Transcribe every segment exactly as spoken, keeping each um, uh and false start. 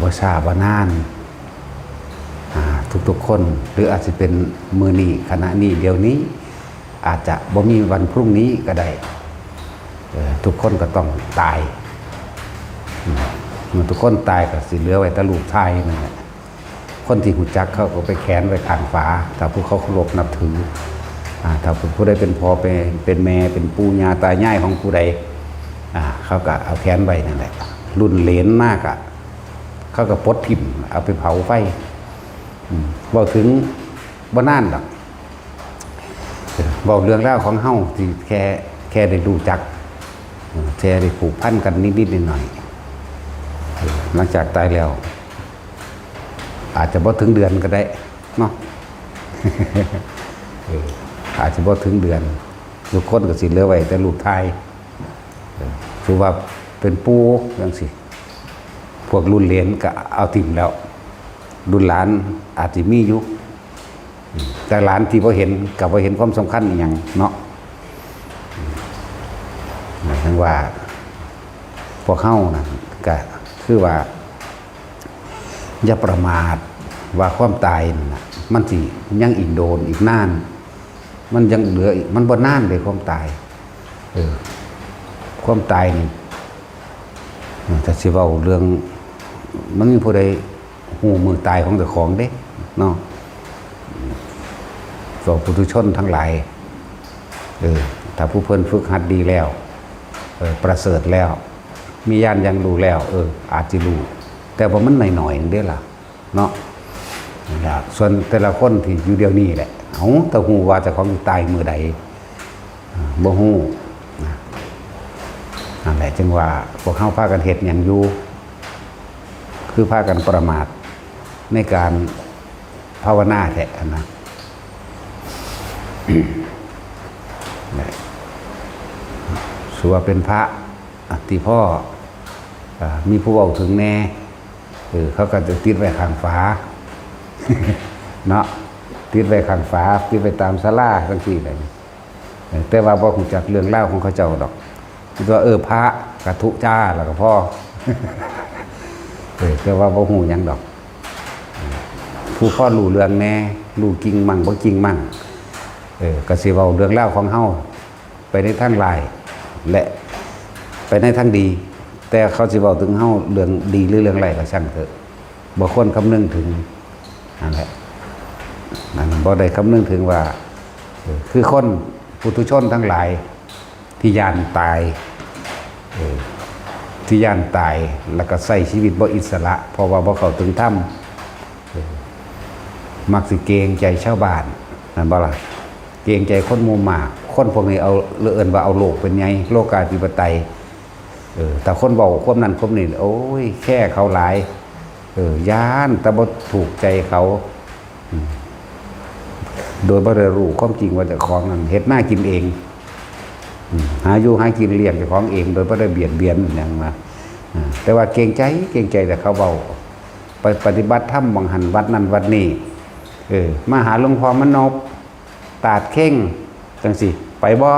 บ่ช้าบ่นาน อ่า ทุกๆคน หรืออาจสิเป็นมื้อนี้ ขณะนี้ เดี๋ยวนี้ อาจจะบ่มีวันพรุ่งนี้ก็ได้ เอ่อ ทุกคนก็ต้องตาย อืม เมื่อทุกคนตายก็สิเหลือไว้แต่รูปถ่ายนั่นแหละ คนที่รู้จักเขาก็ไปแขวนไว้ข้างฝา ถ้าผู้เขาเคารพนับถือ อ่า ถ้าผู้ใดเป็นพ่อเป็น เป็นแม่ เป็นปู่ย่าตายายของผู้ใด อ่า เขาก็เอาแขวนไว้นั่นแหละ รุ่นเหลนมากอะ เขาก็ปลดถิ่ม เอาไปเผาไฟ อืม เว้าถึงบ่นานดอก เว้าเรื่องราวของเฮาที่แค่ แค่ได้รู้จัก เออ แค่ได้ผูกพันกันนิดๆหน่อยๆ เออ หลังจากตายแล้ว อาจจะบ่ถึงเดือนก็ได้เนาะ เออ อาจจะบ่ถึงเดือน ทุกคนก็สิเหลือไว้แต่รูปถ่าย เออ ถือว่าเป็นปู่จังซี้ พวกรุ่นเหลนก็เอาถิ่มแล้ว รุ่นหลานอาจสิมีอยู่ อืม แต่หลานที่บ่เห็นก็บ่เห็นความสำคัญอีหยังเนาะ อืม หมายถึงว่า พวกเฮานั่นก็คือว่า อย่าประมาทว่าความตายนั่นน่ะ มันสิยังอีกโดนอีกนาน มันยังเหลืออีก มันบ่นานเลยความตาย เออ ความตายนี่ เออ ถ้าสิเว้าเรื่อง มันมีผู้ใดฮู้มื้อตายของเจ้าของเด้เนาะ พวกปุถุชนทั้งหลาย เออ ถ้าผู้เพิ่นฝึกหัดดีแล้ว เออ ประเสริฐแล้ว มีญาณอย่างรู้แล้ว เออ อาจสิรู้ แต่ว่ามันน้อยๆเด้ล่ะ เนาะ นั่นล่ะ ส่วนแต่ละคนที่อยู่เดี๋ยวนี้แหละ เอ้า แต่ฮู้ว่าเจ้าของสิตายมื้อใด อ่า บ่ฮู้นะ นั่นแหละ จึงว่าพวกเฮาพากันเฮ็ดหยังอยู่ คือพากันประมาทในการภาวนาแท้นะ นะ สัวเป็นพระ อ่ะ ที่พ่อ อ่า มีผู้เว้าถึงแน่ เออ เขาก็จะติดไว้ข้างฝา เนาะ ติดไว้ข้างฝา ติดไว้ตามศาลาจังซี่แหละ เออ แต่ว่าบ่ฮู้จักเรื่องราวของเขาเจ้าดอก คิดว่า เออ พระกะทุจ้าแล้วก็พอ เออ แต่ว่าบ่ฮู้หยังดอก ผู้พอรู้เรื่องแน่ รู้จริงมั่งบ่จริงมั่ง เออ ก็สิเว้าเรื่องราวของเฮา ไปในทางร้าย และไปในทางดี แต่เขาสิเว้าถึงเฮาเรื่องดีหรือเรื่องร้ายก็ช่างเถอะ บ่ควรคำนึงถึง นั่นแหละ นั่นบ่ได้คำนึงถึงว่า เออ คือคนปุถุชนทั้งหลาย ที่ย้านตาย เออ ที่ย้านตาย แล้วก็ใช้ชีวิตบ่อิสระ เพราะว่าบ่เข้าถึงธรรม เออ มักสิเกรงใจชาวบ้าน แม่นบ่ล่ะ เกรงใจคนหมู่มาก คนพวกนี้เอา เอิ้นว่าเอาโลกเป็นใหญ่ โลกาธิปไตย เออ ถ้าคนเว้าความนั้นความนี้ โอ้ย แค่เขาหลาย เออ ย้านแต่บ่ถูกใจเขา อืม โดยบ่ได้รู้ความจริงว่าเจ้าของนั้นเฮ็ดนากินเอง อืม หาอยู่หากินเลี้ยงเจ้าของเอง โดยบ่ได้เบียดเบียนหยังนะ อ่า แต่ว่าเกรงใจ เกรงใจแต่เขาเว้า ไปปฏิบัติธรรมหม่องหั้นวัดนั้นวัดนี้ เออ มาหาหลวงพ่อมนพ ตาดเข่ง จังซี้ ไปบ่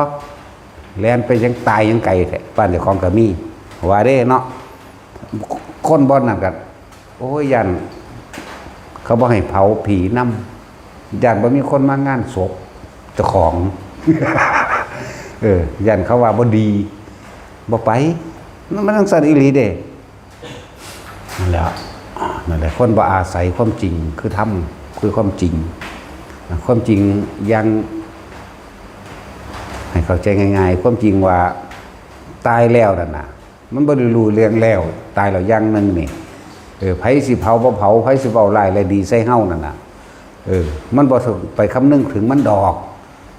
แล่นไปยังตายยังไกลแท้ บ้านเจ้าของก็มี ว่าเด้เนาะ คนบ่อนนั่นก็ โอ้ย ย้านเขาบ่ให้เผาผีนำ ย้านบ่มีคนมางานศพเจ้าของ เออ ย้านเขาว่าบ่ดี บ่ไป มัน มันจั่งซั้นอีหลีเด้ นั่นแหละ นั่นแหละ คนบ่อาศัยความจริง คือธรรม คือความจริง ความจริงอย่าง ให้เข้าใจง่ายๆ ความจริงว่าตายแล้วนั่นน่ะ มันบ่ได้รู้เรื่องแล้ว ตายแล้วอย่างหนึ่งนี่ เออ ไผสิเผาบ่เผา ไผสิเว้าร้ายและดีใส่เฮานั่นน่ะ เออ มันบ่ต้องไปคำนึงถึงมันดอก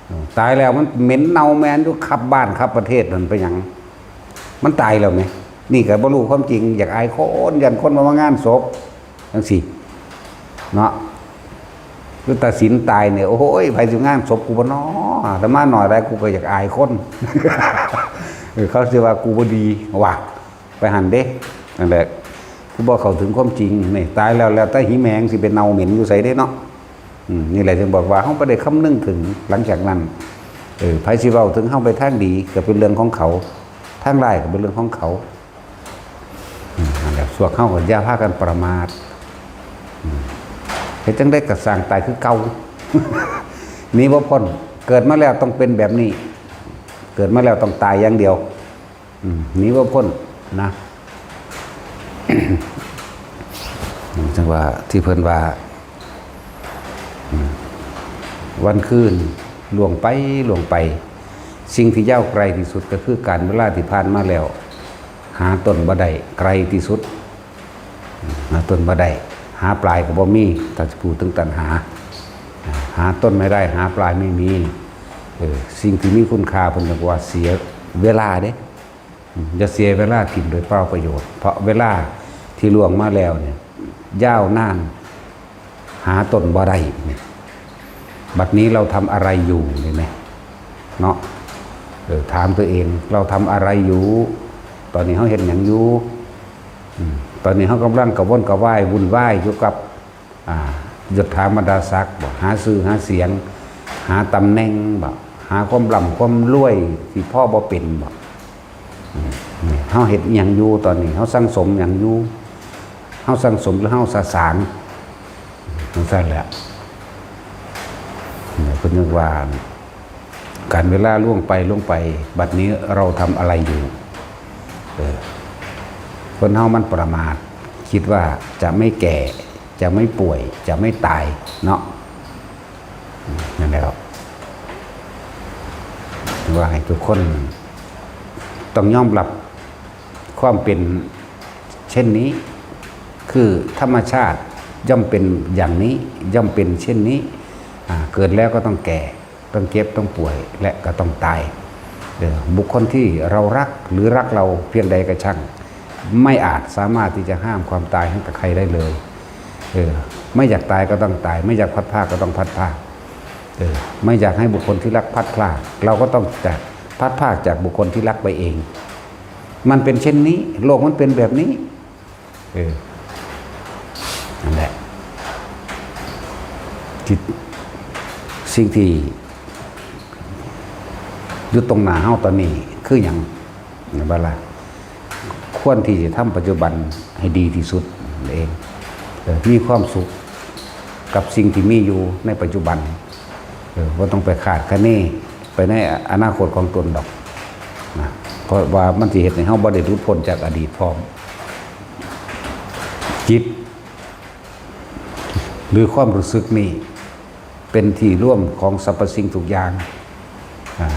เออ ตายแล้วมันเหม็นเน่าแมนอยู่คับบ้านคับประเทศนั่นไปหยัง มันตายแล้วแหม นี่ก็บ่รู้ความจริง อยากอายคน ย้านคนบ่มางานศพ จังซี้ เนาะ คือตาสินตายเนี่ย โอ้ย ไผสิงานศพกูบ่น้อ อาตมาน้อยหลาย กูก็อยากอายคน เออ เขาสิว่ากูบ่ดี ว่าไปหั้นเด้ นั่นแหละ คือบ่เข้าถึงความจริง นี่ ตายแล้ว แล้วแต่หิแมงสิไปเน่าเหม็นอยู่ไสเด้เนาะ อืม นี่แหละจึงบอกว่าเฮาบ่ได้คำนึงถึง หลังจากนั้น เออ ไผสิเว้าถึงเฮาไปทางดีก็เป็นเรื่องของเขา ทางร้ายก็เป็นเรื่องของเขา อืม นั่นแหละ พวกเฮาก็อย่าพากันประมาท อืม เฮ็ดจั่งใด๋ก็ซ่างตายคือเก่า หนีบ่พ้น เกิดมาแล้วต้องเป็นแบบนี้ เกิดมาแล้วต้องตายอย่างเดียว อืม หนีบ่พ้นนะ จั่งว่าที่เพิ่นว่า อืม วันคืนล่วงไปล่วงไป สิ่งที่ยาวไกลที่สุดก็คือการเวลาที่ผ่านมาแล้ว หาต้นบ่ได้ ไกลที่สุด หาต้นบ่ได้ หาปลายก็บ่มี ถ้าสิพูดถึงตัณหา หาต้นไม่ได้ หาปลายไม่มี เออ สิ่งที่มีคุณค่าเพิ่นเรียกว่าเสียเวลาเด้ อย่าเสียเวลาถิ่มโดยเปล่าประโยชน์ เพราะเวลาที่ล่วงมาแล้วเนี่ย ยาวนาน หาต้นบ่ได้เนี่ย บัดนี้เราทำอะไรอยู่นี่แหม เนาะ เออ ถามตัวเอง เราทำอะไรอยู่ ตอนนี้เฮาเฮ็ดหยังอยู่ อืม ตอนนี้เฮากำลังกระวนกระวายวุ่นวายอยู่กับ อ่า ยศถาบรรดาศักดิ์บ่ หาชื่อหาเสียง หาตำแหน่งบ่ หาความร่ำความรวยที่พอบ่เป็นบ่ อืม นี่ เฮาเฮ็ดอิหยังอยู่ตอนนี้ เฮาสั่งสมหยังอยู่ เฮาสั่งสมหรือเฮาสะสาง จั่งซั่นแหละ เนี่ย เพิ่นเรียกว่า การเวลาล่วงไปล่วงไป บัดนี้เราทำอะไรอยู่ เออ คนเฮามันประมาท คิดว่าจะไม่แก่ จะไม่ป่วย จะไม่ตาย เนาะ นั่นแหละครับ ว่าให้ทุกคนต้องยอมรับความเป็นเช่นนี้ คือธรรมชาติย่อมเป็นอย่างนี้ ย่อมเป็นเช่นนี้ อ่า เกิดแล้วก็ต้องแก่ ต้องเจ็บ ต้องป่วย และก็ต้องตาย เออ บุคคลที่เรารักหรือรักเราเพียงใดก็ช่าง ไม่อาจสามารถที่จะห้ามความตายให้กับใครได้เลย เออ ไม่อยากตายก็ต้องตาย ไม่อยากพลัดพรากก็ต้องพลัดพราก เออ ไม่อยากให้บุคคลที่รักพลัดพราก เราก็ต้องจะพลัดพรากจากบุคคลที่รักไปเอง มันเป็นเช่นนี้ โลกมันเป็นแบบนี้ เออ นั่นแหละ ที่ สิ่งที่อยู่ตรงหน้าเฮาตอนนี้คือหยัง เห็นบ่ล่ะ ควรที่จะทำปัจจุบันให้ดีที่สุดนั่นเอง เออ มีความสุขกับสิ่งที่มีอยู่ในปัจจุบัน เออ บ่ต้องไปคาดคะเนไปในอนาคตของตนดอกนะ เพราะว่ามันสิเฮ็ดให้เฮาบ่ได้หลุดพ้นจากอดีตพร้อม จิต หรือความรู้สึกนี่ เป็นที่รวมของสรรพสิ่งทุกอย่าง อ่า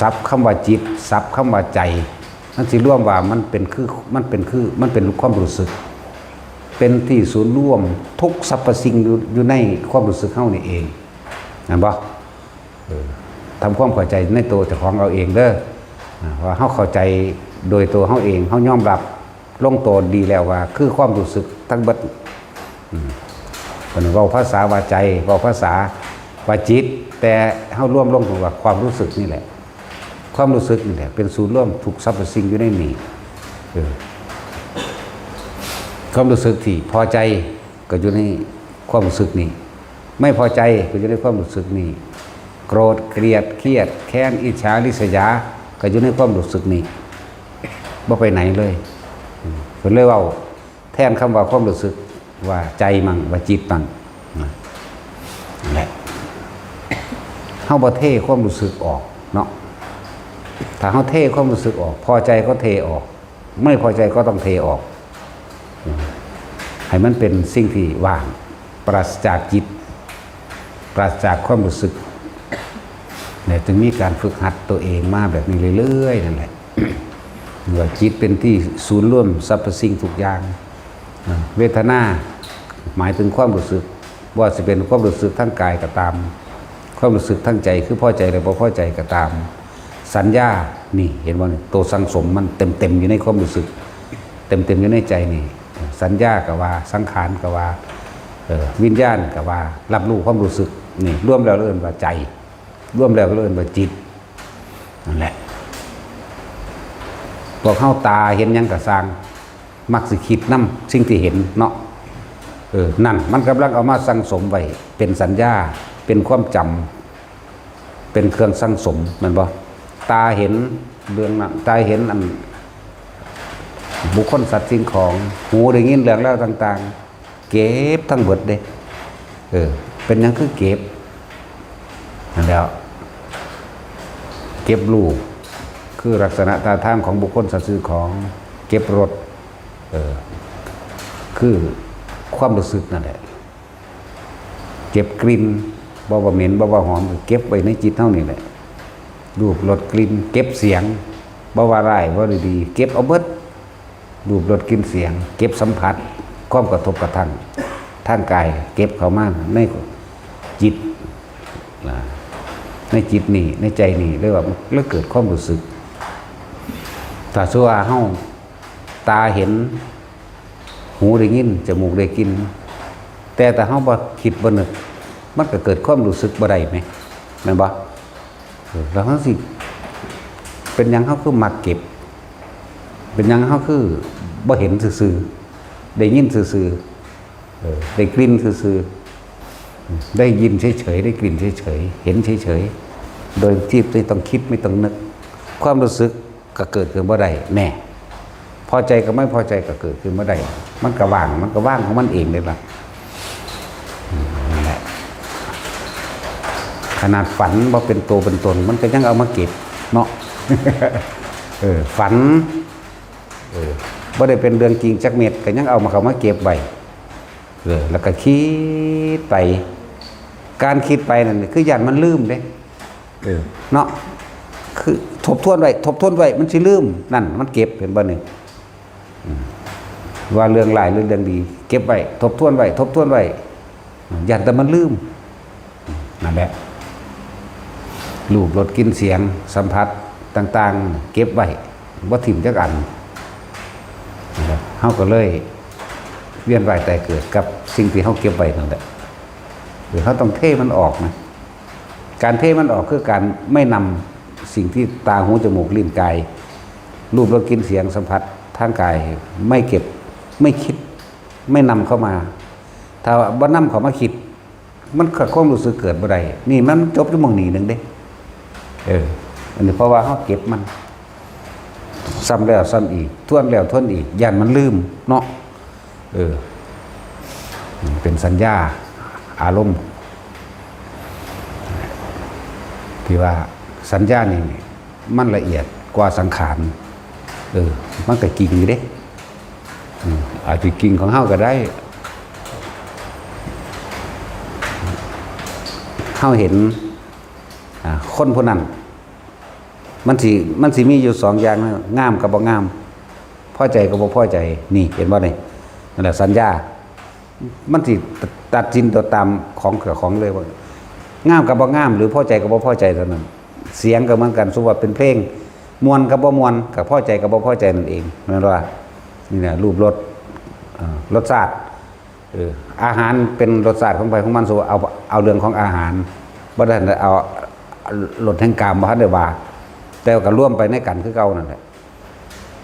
ศัพท์คำว่าจิต ศัพท์คำว่าใจ มันสิรวมว่ามันเป็นคือ มันเป็นคือ มันเป็นความรู้สึก เป็นที่ศูนย์รวมทุกสรรพสิ่งอยู่ อยู่ในความรู้สึกเฮานี่เอง เห็นบ่ เออ ทำความเข้าใจในตัวเจ้าของเอาเองเด้อ อ่า ว่าเฮาเข้าใจโดยตัวเฮาเอง เฮายอมรับลงตัวดีแล้วว่าคือความรู้สึกทั้งเบิด อืม เพิ่นเว้าภาษาว่าใจ เว้าภาษาว่าจิต แต่เฮารวมลงว่าความรู้สึกนี่แหละ ความรู้สึกนี่แหละ เป็นศูนย์รวมทุกสรรพสิ่งอยู่ในนี้ เออ ความรู้สึกที่พอใจก็อยู่ในความรู้สึกนี้ ไม่พอใจก็อยู่ในความรู้สึกนี้ โกรธ เกลียด เครียด แค้น อิจฉา ริษยา ก็อยู่ในความรู้สึกนี้ บ่ไปไหนเลย อืม เพิ่นเลยเว้าแทนคำว่าความรู้สึกว่าใจมั่ง ว่าจิตมั่ง นะ นั่นแหละ เฮาบ่เทความรู้สึกออกเนาะ ถ้าเฮาเทความรู้สึกออก พอใจก็เทออก ไม่พอใจก็ต้องเทออก ให้มันเป็นสิ่งที่ว่าง ปราศจากจิต ปราศจากความรู้สึก เนี่ย จึงมีการฝึกหัดตัวเองมาแบบนี้เรื่อยๆ นั่นแหละ ว่าจิตเป็นที่ศูนย์รวมสรรพสิ่งทุกอย่าง อ่า เวทนา หมายถึงความรู้สึก ว่าสิเป็นความรู้สึกทางกายก็ตาม ความรู้สึกทางใจ คือพอใจหรือบ่พอใจก็ตาม สัญญา นี่ เห็นบ่นี่ ตัวสั่งสมมันเต็มๆ อยู่ในความรู้สึก เต็มๆ อยู่ในใจนี่ สัญญาก็ว่า สังขารก็ว่า เอ่อ วิญญาณก็ว่า รับรู้ความรู้สึก นี่ รวมแล้วเอิ้นว่าใจ รวมแล้วก็เอิ้นว่าจิต นั่นแหละ พวกเฮาตาเห็นหยังก็ซ่าง มักสิคิดนำสิ่งที่เห็นเนาะ เออ นั่น มันกำลังเอามาสั่งสมไว้ เป็นสัญญา เป็นความจำ เป็นเครื่องสั่งสม แม่นบ่ ตาเห็นเรื่องนั้น ตาเห็นอัน บุคคลสัตว์สิ่งของ หูได้ยินเรื่องราวต่างๆ เก็บทั้งเบิดเด้ เออ เป็นหยังคือเก็บ นั่นแหล้ว เก็บรูป คือลักษณะท่าทางของบุคคลสัตว์สิ่งของ เก็บรส เออ คือความรู้สึกนั่นแหละ เก็บกลิ่น บ่ว่าเหม็น บ่ว่าหอม ก็เก็บไว้ในจิตเฮานี่แหละ รูป รส กลิ่น เก็บเสียง บ่ว่าร้าย บ่ดี เก็บเอาเบิด รูป รส กลิ่น เสียง เก็บสัมผัส ความกระทบกระทั่ง ทางกาย เก็บเข้ามาในจิต นะ ในจิตนี่ ในใจนี่ เรียกว่า แล้วเกิดความรู้สึก ถ้าสมมุติว่าเฮา ตาเห็น หูได้ยิน จมูกได้กลิ่น แต่ถ้าเฮาบ่คิดบ่นึก มันก็เกิดความรู้สึกบ่ได้แหม แม่นบ่ เออ แล้วเฮาสิ เป็นหยังเฮาคือมักเก็บ เป็นหยังเฮาคือบ่เห็นซื่อๆ ได้ยินซื่อๆ เออ ได้กลิ่นซื่อๆ ได้ยินเฉยๆ ได้กลิ่นเฉยๆ เห็นเฉยๆ โดยที่ไม่ต้องคิดไม่ต้องนึก ความรู้สึกก็เกิดขึ้นบ่ได้แน่ พอใจกับไม่พอใจก็เกิดขึ้นบ่ได้ มันก็ว่าง มันก็ว่างของมันเองเลยล่ะ นั่นแหละ ขนาดฝันบ่เป็นตัวเป็นตน มันก็ยังเอามาเก็บเนาะ เออ ฝัน เออ บ่ได้เป็นเรื่องจริงจักเม็ด ก็ยังเอามา เข้ามาเก็บไว้ เออ แล้วก็คิดไป การคิดไปนั่นคือย้านมันลืมเด้ เออ เนาะ คือทบทวนไว้ ทบทวนไว้ มันสิลืม นั่น มันเก็บ เห็นบ่นี่ อืม ว่าเรื่องร้ายหรือเรื่องดี เก็บไว้ ทบทวนไว้ ทบทวนไว้ ย้านแต่มันลืม นั่นแหละ รูป รส กลิ่น เสียง สัมผัสต่างๆ เก็บไว้ บ่ถิ่มจักอัน นะครับ เฮาก็เลยเวียนว่ายตายเกิดกับสิ่งที่เฮาเก็บไว้นั่นแหละ คือเฮาต้องเทมันออกนะ การเทมันออกคือการไม่นำสิ่งที่ตา หู จมูก ลิ้น กาย รูป รส กลิ่น เสียง สัมผัสทางกาย ไม่เก็บ ไม่คิด ไม่นำเข้ามา ถ้าบ่นำเข้ามาคิด มันก็ความรู้สึกเกิดบ่ได้ นี่มันจบอยู่หม่องนี้หนึ่งเด้ เออ อันนี้เพราะว่าเฮาเก็บมัน ซ้ำแล้วซ้ำอีก ทวนแล้วทวนอีก ย้านมันลืมเนาะ เออ เป็นสัญญาอารมณ์ ที่ว่าสัญญานี่มันละเอียดกว่าสังขาร เออ มันก็จริงอยู่เด้ อืม อาจจะจริงของเฮาก็ได้ เฮาเห็น อ่า คนผู้นั้น มันสิ มันสิมีอยู่สองอย่างนะ งามกับบ่งาม พอใจกับบ่พอใจ นี่ เห็นบ่นี่ นั่นแหละสัญญา มันสิตัดสินตัวตามของเจ้าของเลยว่า งามกับบ่งาม หรือพอใจกับบ่พอใจเท่านั้น เสียงก็เหมือนกัน สมมุติว่าเป็นเพลง ม่วนกับบ่ม่วน กับพอใจกับบ่พอใจนั่นเอง แม่นบ่ล่ะ นี่นะ รูป รส เอ่อ รสชาติ เออ อาหารเป็นรสชาติของไผของมัน สมมุติเอา เอาเรื่องของอาหาร บ่ได้เอา รสแห่งกาม บ่ทันได้ว่า แต่ว่าก็รวมไปในกันคือเก่านั่นแหละ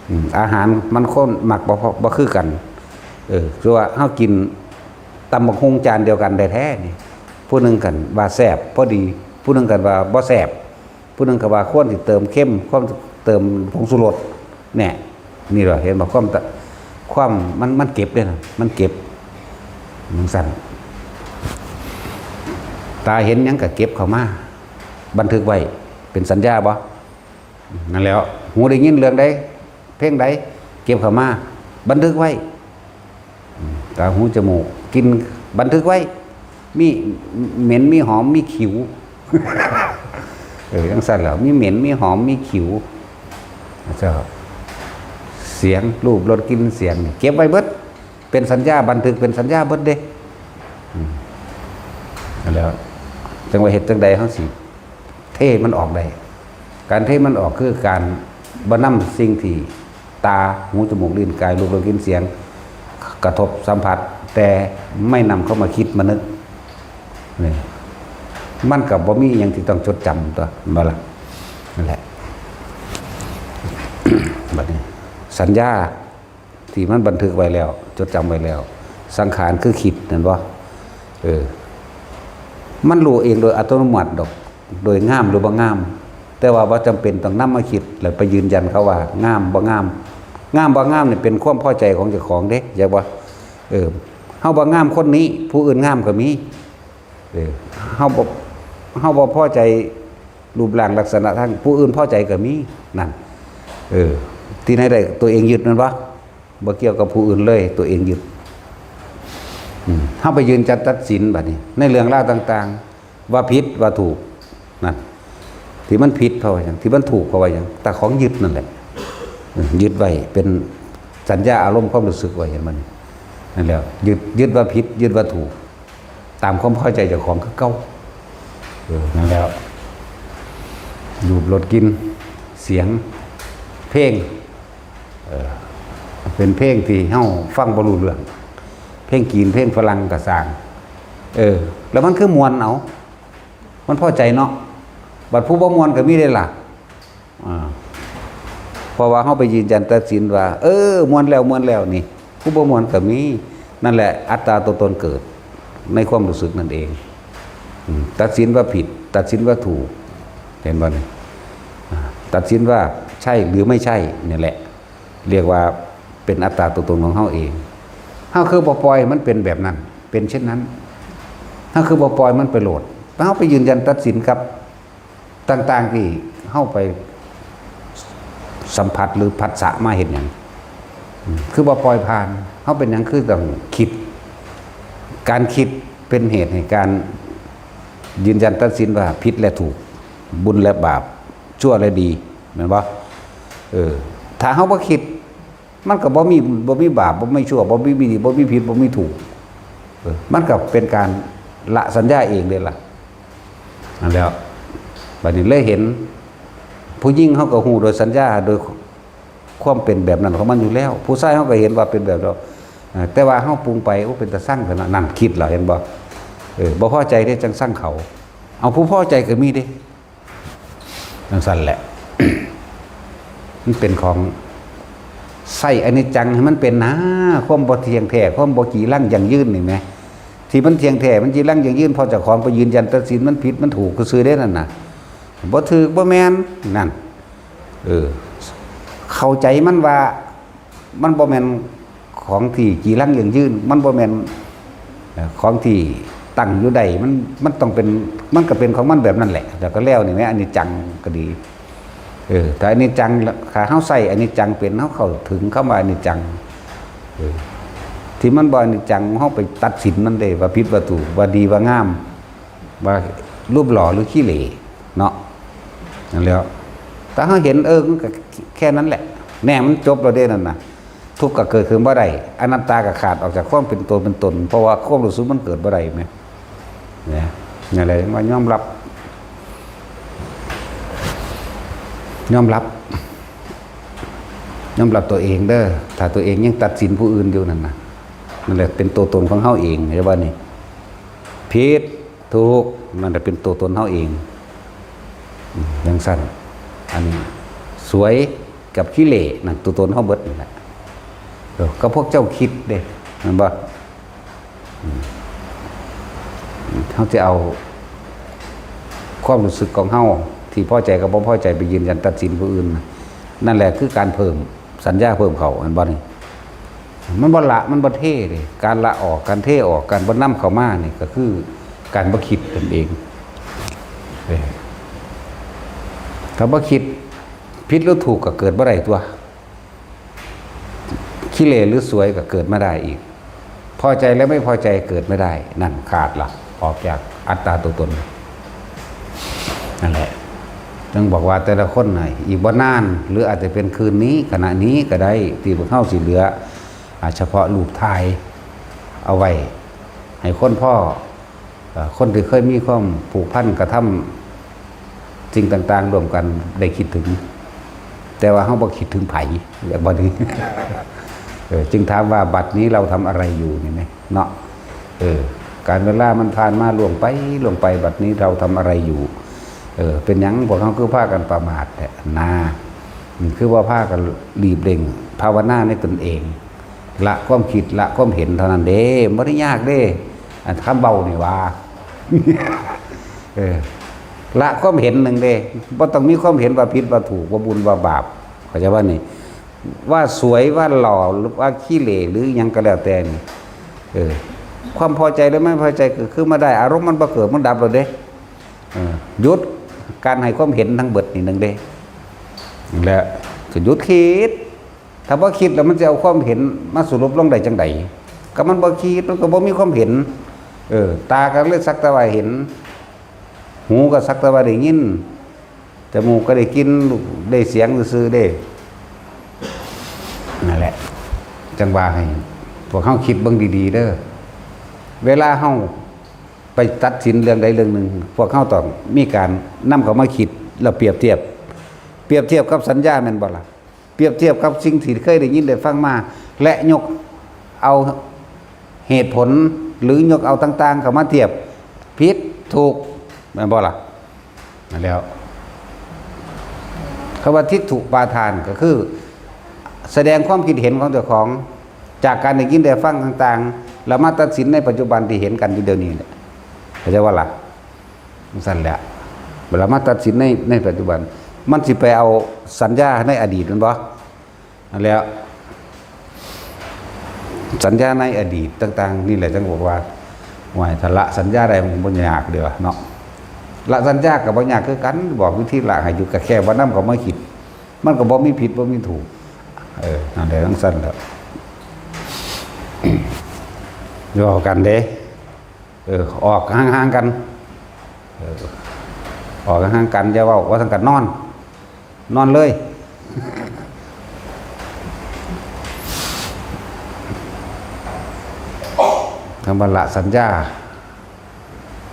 อืม อาหารมันคนมักบ่พอ บ่คือกัน เออ คือว่าเฮากินตำบักหุ่งจานเดียวกันแท้ๆ นี่ ผู้หนึ่งก็ว่าแซ่บพอดี ผู้หนึ่งก็ว่าบ่แซ่บ ผู้หนึ่งก็ว่าควรสิเติมเค็ม ควรเติมผงชูรส แน่ นี่ล่ะ เห็นบ่ ความตะ ความมัน มันเก็บเด้นะ มันเก็บ จั่งซั้น ตาเห็นหยังก็เก็บเข้ามา บันทึกไว้ เป็นสัญญาบ่ นั่นแหล้ว หูได้ยินเรื่องใด เพลงใด เก็บเข้ามา บันทึกไว้ อืม ตา หู จมูก กลิ่น บันทึกไว้ มีเหม็น มีหอม มีขิว เออ จั่งซั้นแหล้ว มีเหม็น มีหอม มีขิว เจ้า เสียง รูป รส กลิ่น เสียง เก็บไว้เบิด เป็นสัญญา บันทึกเป็นสัญญาเบิดเด้ อืม นั่นแหล้ว จั่งว่าเฮ็ดจั่งใดเฮาสิ เทมันออกได้ การเทมันออกคือการบ่นำสิ่งที่ตา หู จมูก ลิ้น กาย รูป รส กลิ่น เสียง กระทบสัมผัส แต่ไม่นำเข้ามาคิดมานึก นี่ มันก็บ่มีหยังที่ต้องจดจำตั๊ว แม่นบ่ล่ะ นั่นแหละ บัดนี้ สัญญาที่มันบันทึกไว้แล้ว จดจำไว้แล้ว สังขารคือคิด แม่นบ่ เออ มันรู้เองโดยอัตโนมัติดอก โดยงามหรือบ่งาม แต่ว่าบ่จำเป็นต้องนำมาคิด แล้วไปยืนยันเขาว่างามบ่งาม งามบ่งามนี่เป็นความพอใจของเจ้าของเด้ อยากว่า เออ เฮาบ่งามคนนี้ ผู้อื่นงามก็มี เออ เฮาบ่ เฮาบ่พอใจรูปร่างลักษณะทาง ผู้อื่นพอใจก็มี นั่น เออ ที่ไหนได้ตัวเองยึดมันบ่ บ่เกี่ยวกับผู้อื่นเลย ตัวเองยึด อืม เฮาไปยืนจัดตัดสินบัดนี้ ในเรื่องราวต่างๆ ว่าผิดว่าถูก นั่น ที่มันผิดเพราะว่าหยัง ที่มันถูกเพราะว่าหยัง แต่ของยึดนั่นแหละ อืม ยึดไว้เป็นสัญญาอารมณ์ความรู้สึกไว้ เห็นบ่นี่ นั่นแหละ ยึด ยึดว่าผิด ยึดว่าถูก ตามความพอใจเจ้าของคือเก่า เออ นั่นแหละ รูป รส กลิ่น เสียง เพลง เออ เป็นเพลงที่เฮาฟังบ่รู้เรื่อง เพลงจีน เพลงฝรั่งก็ซ่าง เออ แล้วมันคือม่วนเอา มันพอใจเนาะ บัดผู้บ่ม่วนก็มีเด้ล่ะ อ่า เพราะว่าเฮาไปยืนยันตัดสินว่า เออ ม่วนแล้ว ม่วนแล้วนี่ ผู้บ่ม่วนก็มี นั่นแหละ อัตตาตัวตนเกิดในความรู้สึกนั่นเอง อืม ตัดสินว่าผิด ตัดสินว่าถูก เห็นบ่นี่ อ่า ตัดสินว่าใช่หรือไม่ใช่ นี่แหละ เรียกว่าเป็นอัตตาตัวตนของเฮาเอง เฮาคือบ่ปล่อยมันเป็นแบบนั้น เป็นเช่นนั้น เฮาคือบ่ปล่อยมันไปโลด เฮาไปยืนยันตัดสินกับต่างๆที่เฮาไปสัมผัสหรือผัสสะมาเฮ็ดหยัง อืม คือบ่ปล่อยผ่าน เฮาเป็นหยังคือต้องคิด การคิดเป็นเหตุให้การยืนยันตัดสินว่าผิดและถูก บุญและบาป ชั่วและดี แม่นบ่ เออ ถ้าเฮาบ่คิด มันก็บ่มี บ่มีบาป บ่มีชั่ว บ่มีดี บ่มีผิด บ่มีถูก เออ มันก็เป็นการละสัญญาเองเด้ล่ะ นั่นแหล้ว บัดนี้เลยเห็น ผู้หญิงเฮาก็ฮู้โดยสัญญา โดยความเป็นแบบนั้นของมันอยู่แล้ว ผู้ชายเฮาก็เห็นว่าเป็นแบบนั้น อ่า แต่ว่าเฮาปรุงไป โอ้ เป็นตาซังขนาดนั้น คิดแล้ว เห็นบ่ เออ บ่พอใจเด้ จั่งซังเขา เอา ผู้พอใจก็มีเด้ จั่งซั้นแหละ มันเป็นของ ใส่อนิจจังให้มันเป็นนะ ความบ่เที่ยงแท้ ความบ่จีรังยั่งยืนนี่แหม ที่มันเที่ยงแท้ มันจีรังยั่งยืน เพราะเจ้าของไปยืนยันตัดสินมันผิดมันถูกซื่อๆเด้นั่นน่ะ บ่ถูกบ่แม่น นั่น เออ เข้าใจมันว่า มันบ่แม่นของที่จีรังยั่งยืน มันบ่แม่น เอ่อ ของที่ตั้งอยู่ได้ มัน มันต้องเป็น มันก็เป็นของมันแบบนั้นแหละ แล้วก็แล้วนี่แหม อนิจจังก็ดี เออ ถ้าอนิจจัง ถ้าเฮาใส่อนิจจังเป็น เฮาเข้าถึงคำว่าอนิจจัง เออ ที่มันบ่อนิจจัง เฮาไปตัดสินมันเด้ ว่าผิดว่าถูก ว่าดีว่างาม ว่ารูปหล่อหรือขี้เหร่เนาะ นั่นแหล้ว ถ้าเฮาเห็น เออ มันก็แค่นั้นแหละ แน่ มันจบแล้วเด้นั่นน่ะ ทุกข์ก็เกิดขึ้นบ่ได้ อนัตตาก็ขาดออกจากความเป็นตัวเป็นตน เพราะว่าความรู้สึกมันเกิดบ่ได้แหม นะ นั่นแหละ ว่ายอมรับ ยอมรับ ยอมรับตัวเองเด้อ ถ้าตัวเองยังตัดสินผู้อื่นอยู่นั่นน่ะ นั่นแหละเป็นตัวตนของเฮาเอง เห็นบ่นี่ ผิด ถูก นั่นแหละเป็นตัวตนเฮาเอง อืม จั่งซั้น อันนี้ สวยกับขี้เหร่ นั่นตัวตนเฮาเบิดนั่นแหละ เออ ก็พวกเจ้าคิดเด้ แม่นบ่ อืม เฮาจะเอาความรู้สึกของเฮาที่พอใจกับบ่พอใจไปยืนยันตัดสินผู้อื่นน่ะ นั่นแหละคือการเพิ่มสัญญาเพิ่มเข้า แม่นบ่นี่ มันบ่ละ มันบ่เทเด้ การละออก การเทออก การบ่นำเข้ามานี่ก็คือการบ่คิดนั่นเอง เออ ถ้าบ่คิด ผิดหรือถูกก็เกิดบ่ได้ตั๊ว ขี้เหร่หรือสวยก็เกิดไม่ได้อีก พอใจและไม่พอใจเกิดไม่ได้ นั่นขาดละ ออกจากอัตตาตัวตน นั่นแหละ จึงบอกว่าแต่ละคนน่ะ อีกบ่นาน หรืออาจจะเป็นคืนนี้ ขณะนี้ก็ได้ ที่พวกเฮาสิเหลือ อ่า เฉพาะรูปถ่ายเอาไว้ ให้คนพ้อ เอ่อ คนที่เคยมีความผูกพันกระทำสิ่งต่างๆร่วมกันได้คิดถึง แต่ว่าเฮาบ่คิดถึงไผ แบบบ่นี้ เออ จึงถามว่าบัดนี้เราทำอะไรอยู่นี่แหมเนาะ เออ การเวลามันผ่านมาล่วงไปล่วงไป บัดนี้เราทำอะไรอยู่ เออ เป็นหยังพวกเฮาคือพากันประมาทแท้นะ อืม คือว่าพากันหลีบเล่งภาวนาในตนเอง ละความคิดละความเห็นเท่านั้นเด้ บ่ได้ยากเด้ อันคำเว้านี่ว่า เออ ละความเห็นหนึ่งเด้ บ่ต้องมีความเห็นว่าผิดว่าถูก ว่าบุญว่าบาป เข้าใจบ่นี่ ว่าสวยว่าหล่อหรือว่าขี้เหร่หรือหยังก็แล้วแต่นี่ เออ ความพอใจหรือไม่พอใจเกิดขึ้นมาได้ อารมณ์มันบ่เกิดมันดับแล้วเด้ เออ หยุดการให้ความเห็นทั้งเบิดนี่หนึ่งเด้ และก็หยุดคิด ถ้าบ่คิดแล้วมันจะเอาความเห็นมาสรุปลงได้จังใด ก็มันบ่คิดมันก็บ่มีความเห็น เออ ตาก็เลยสักแต่ว่าเห็น หูก็สักแต่ว่าได้ยิน จมูกก็ได้กลิ่นได้เสียงซื่อๆเด้ นั่นแหละ จังว่าให้พวกเฮาคิดเบิ่งดีๆเด้อ เวลาเฮาไปตัดสินเรื่องใดเรื่องหนึ่ง พวกเฮาต้องมีการนำเข้ามาคิดแล้วเปรียบเทียบ เปรียบเทียบกับสัญญาแม่นบ่ล่ะ เปรียบเทียบกับสิ่งที่เคยได้ยินได้ฟังมา และยกเอาเหตุผลหรือยกเอาต่างๆเข้ามาเทียบ ผิดถูกแม่นบ่ล่ะ นั่นแล้ว คำว่าทิฏฐุปาทานก็คือ แสดงความคิดเห็นของเจ้าของ จากการได้ยินได้ฟังต่างๆ แล้วมาตัดสินในปัจจุบันที่เห็นกันอยู่เดี๋ยวนี้แหละ เข้าใจว่าล่ะ จั่งซั่นแหละ เวลามาตัดสินในในปัจจุบัน มันสิไปเอาสัญญาในอดีตแม่นบ่ นั่นแหละ สัญญาในอดีตต่างๆ นี่แหละจั่งบอกว่า โอ้ย ถ้าละสัญญาได้มันบ่ยากเด้อเนาะ ละสัญญาก็บ่ยากคือกัน บอกวิธีละให้อยู่ ก็แค่ว่านำเข้ามาคิด มันก็บ่มีผิดบ่มีถูก เออ นั่นแหละจั่งซั่นแหละ เว้ากันเด้ เออ ออกห่างๆกัน เออ ออกห่างๆกัน อย่าเว้า ว่าซั่นก็นอน นอนเลย คำว่าละสัญญา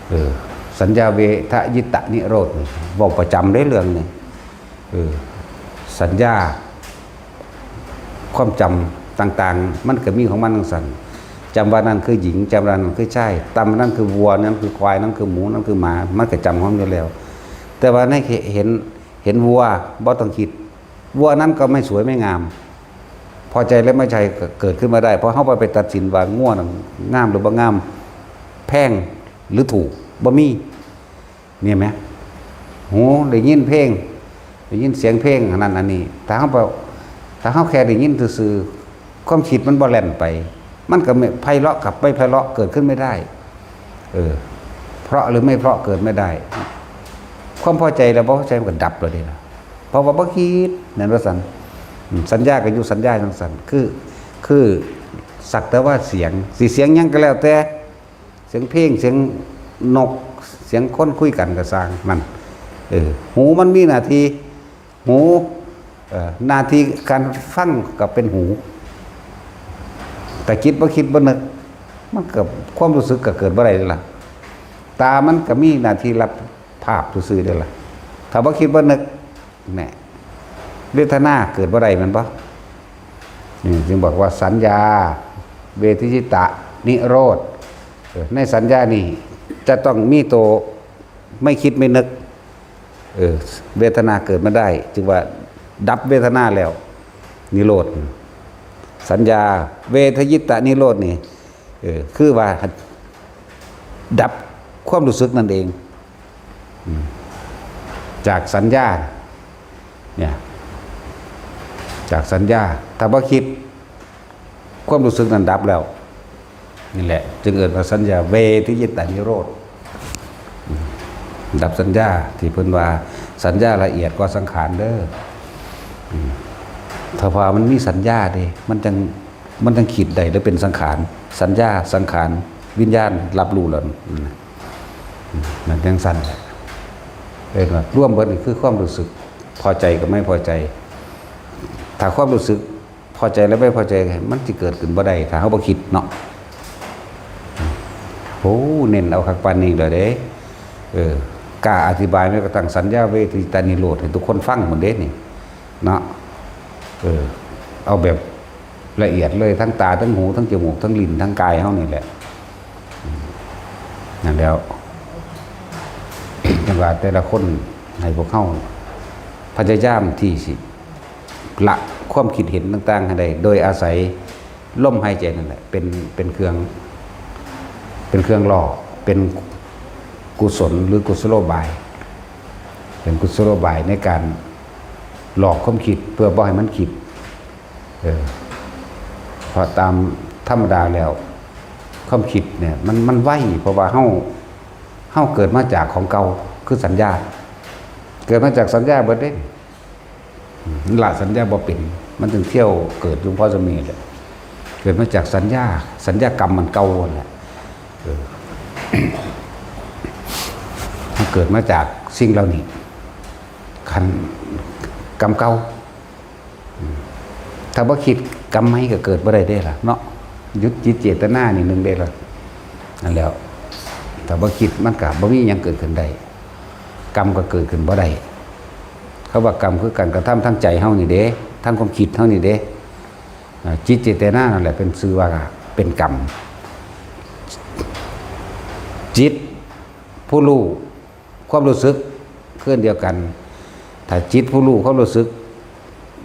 เออ สัญญาเวทยิตนิโรธนี่ เว้าประจำเด้เรื่องนี้ เออ สัญญา ความจำต่างๆ มันก็มีของมันจั่งซั่น จำว่านั่นคือหญิง จำว่านั่นคือชาย จำว่านั่นคือวัว นั่นคือควาย นั่นคือหมู นั่นคือหมา มันก็จำของมันอยู่แล้ว แต่ว่าในเห็น เห็นวัว บ่ต้องคิด วัวนั้นก็ไม่สวยไม่งาม พอใจและไม่ใช่ก็เกิดขึ้นมาได้ เพราะเฮาบ่ไปตัดสินว่างัวนั้นงามหรือบ่งาม แพงหรือถูก บ่มี เนี่ยไหม หูได้ยินเพลง ได้ยินเสียงเพลงอันนั้นอันนี้ ถ้าเฮาไป ถ้าเฮาแค่ได้ยินซื่อๆ ความคิดมันบ่แล่นไป มันก็ไม่ไพเราะกับไม่ไพเราะเกิดขึ้นไม่ได้ เออ เพราะหรือไม่เพราะเกิดไม่ได้ ความพอใจและบ่พอใจมันก็ดับเลยเด้ล่ะ เพราะว่าบ่คิด แม่นว่าซั่น อืม สัญญาก็อยู่สัญญาจั่งซั่น คือ คือสักแต่ว่าเสียง สิเสียงหยังก็แล้วแต่ เสียงเพลง เสียงนก เสียงคนคุยกันก็ซ่างมัน เออ หูมันมีหน้าที่ หู เอ่อ หน้าที่การฟังก็เป็นหู แต่จิตบ่คิดบ่นึก มันก็ความรู้สึกก็เกิดบ่ได้เลยล่ะ ตามันก็มีหน้าที่รับภาพซื่อๆเด้อล่ะ ถ้าบ่คิดบ่นึก แหน่ เวทนาเกิดบ่ได้แม่นบ่ นี่จึงบอกว่าสัญญา เวทยิตนิโรธ เออ ในสัญญานี่จะต้องมีตัวไม่คิดไม่นึก เออ เวทนาเกิดมาได้ จึงว่าดับเวทนาแล้ว นิโรธ สัญญา เวทยิตนิโรธนี่ เออ คือว่าดับความรู้สึกนั่นเอง อืม จากสัญญา เนี่ย จากสัญญา ถ้าบ่คิด ความรู้สึกนั้นดับแล้ว นี่แหละ จึงเอิ้นว่าสัญญาเวทยิตานิโรธ อืม ดับสัญญา ที่เพิ่นว่าสัญญาละเอียดกว่าสังขารเด้อ อืม ถ้าว่ามันมีสัญญาเด้ มันจั่ง มันจั่งคิดได้หรือเป็นสังขาร สัญญา สังขาร วิญญาณ รับรู้แล้ว นั่นน่ะ อืม มันจั่งซั่นแหละ เอิ้นว่ารวมเบิดนี่คือความรู้สึก พอใจกับไม่พอใจ ถ้าความรู้สึกพอใจและไม่พอใจ มันสิเกิดขึ้นบ่ได้ ถ้าเฮาบ่คิดเนาะ โอ้ เน้นเอาคักปานนี้เลยเด้ เออ กล้าอธิบายแม้กระทั่งสัญญาเวทยิตานิโรธให้ทุกคนฟังหมดเด้นี่ เนาะ เออ เอาแบบละเอียดเลย ทั้งตา ทั้งหู ทั้งจมูก ทั้งลิ้น ทั้งกายเฮานี่แหละ อืม นั่นแล้ว จั่งว่าแต่ละคนให้พวกเฮาพยายามที่สิละความคิดเห็นต่างๆให้ได้ โดยอาศัยลมหายใจนั่นแหละ เป็น เป็นเครื่อง เป็นเครื่องหล่อ เป็นกุศลหรือกุศโลบาย เป็นกุศโลบายในการหลอกความคิดเพื่อบ่ให้มันคิด เออ เพราะตามธรรมดาแล้ว ความคิดเนี่ย มัน มันไว เพราะว่าเฮา เฮาเกิดมาจากของเก่า คือสัญญา เกิดมาจากสัญญาเบิดเด้ อืม ละสัญญาบ่เป็น มันจึงเที่ยวเกิดอยู่พอสมีแหละ เกิดมาจากสัญญา สัญญากรรมมันเก่านั่นแหละ เออ มันเกิดมาจากสิ่งเหล่านี้ คันกรรมเก่า อืม ถ้าบ่คิดกรรมใหม่ก็เกิดบ่ได้เด้ล่ะเนาะ หยุดจิตเจตนานี่หนึ่งเด้ล่ะ นั่นแหล้ว ถ้าบ่คิดมันก็บ่มีหยังเกิดขึ้นได้ กรรมก็เกิดขึ้นบ่ได้ เขาว่ากรรมคือการกระทำทางใจเฮานี่เด้ ทางความคิดเฮานี่เด้ อ่า จิตเจตนานั่นแหละเป็นชื่อว่าเป็นกรรม จิตผู้รู้ ความรู้สึกคืออันเดียวกัน ถ้าจิตผู้รู้ความรู้สึก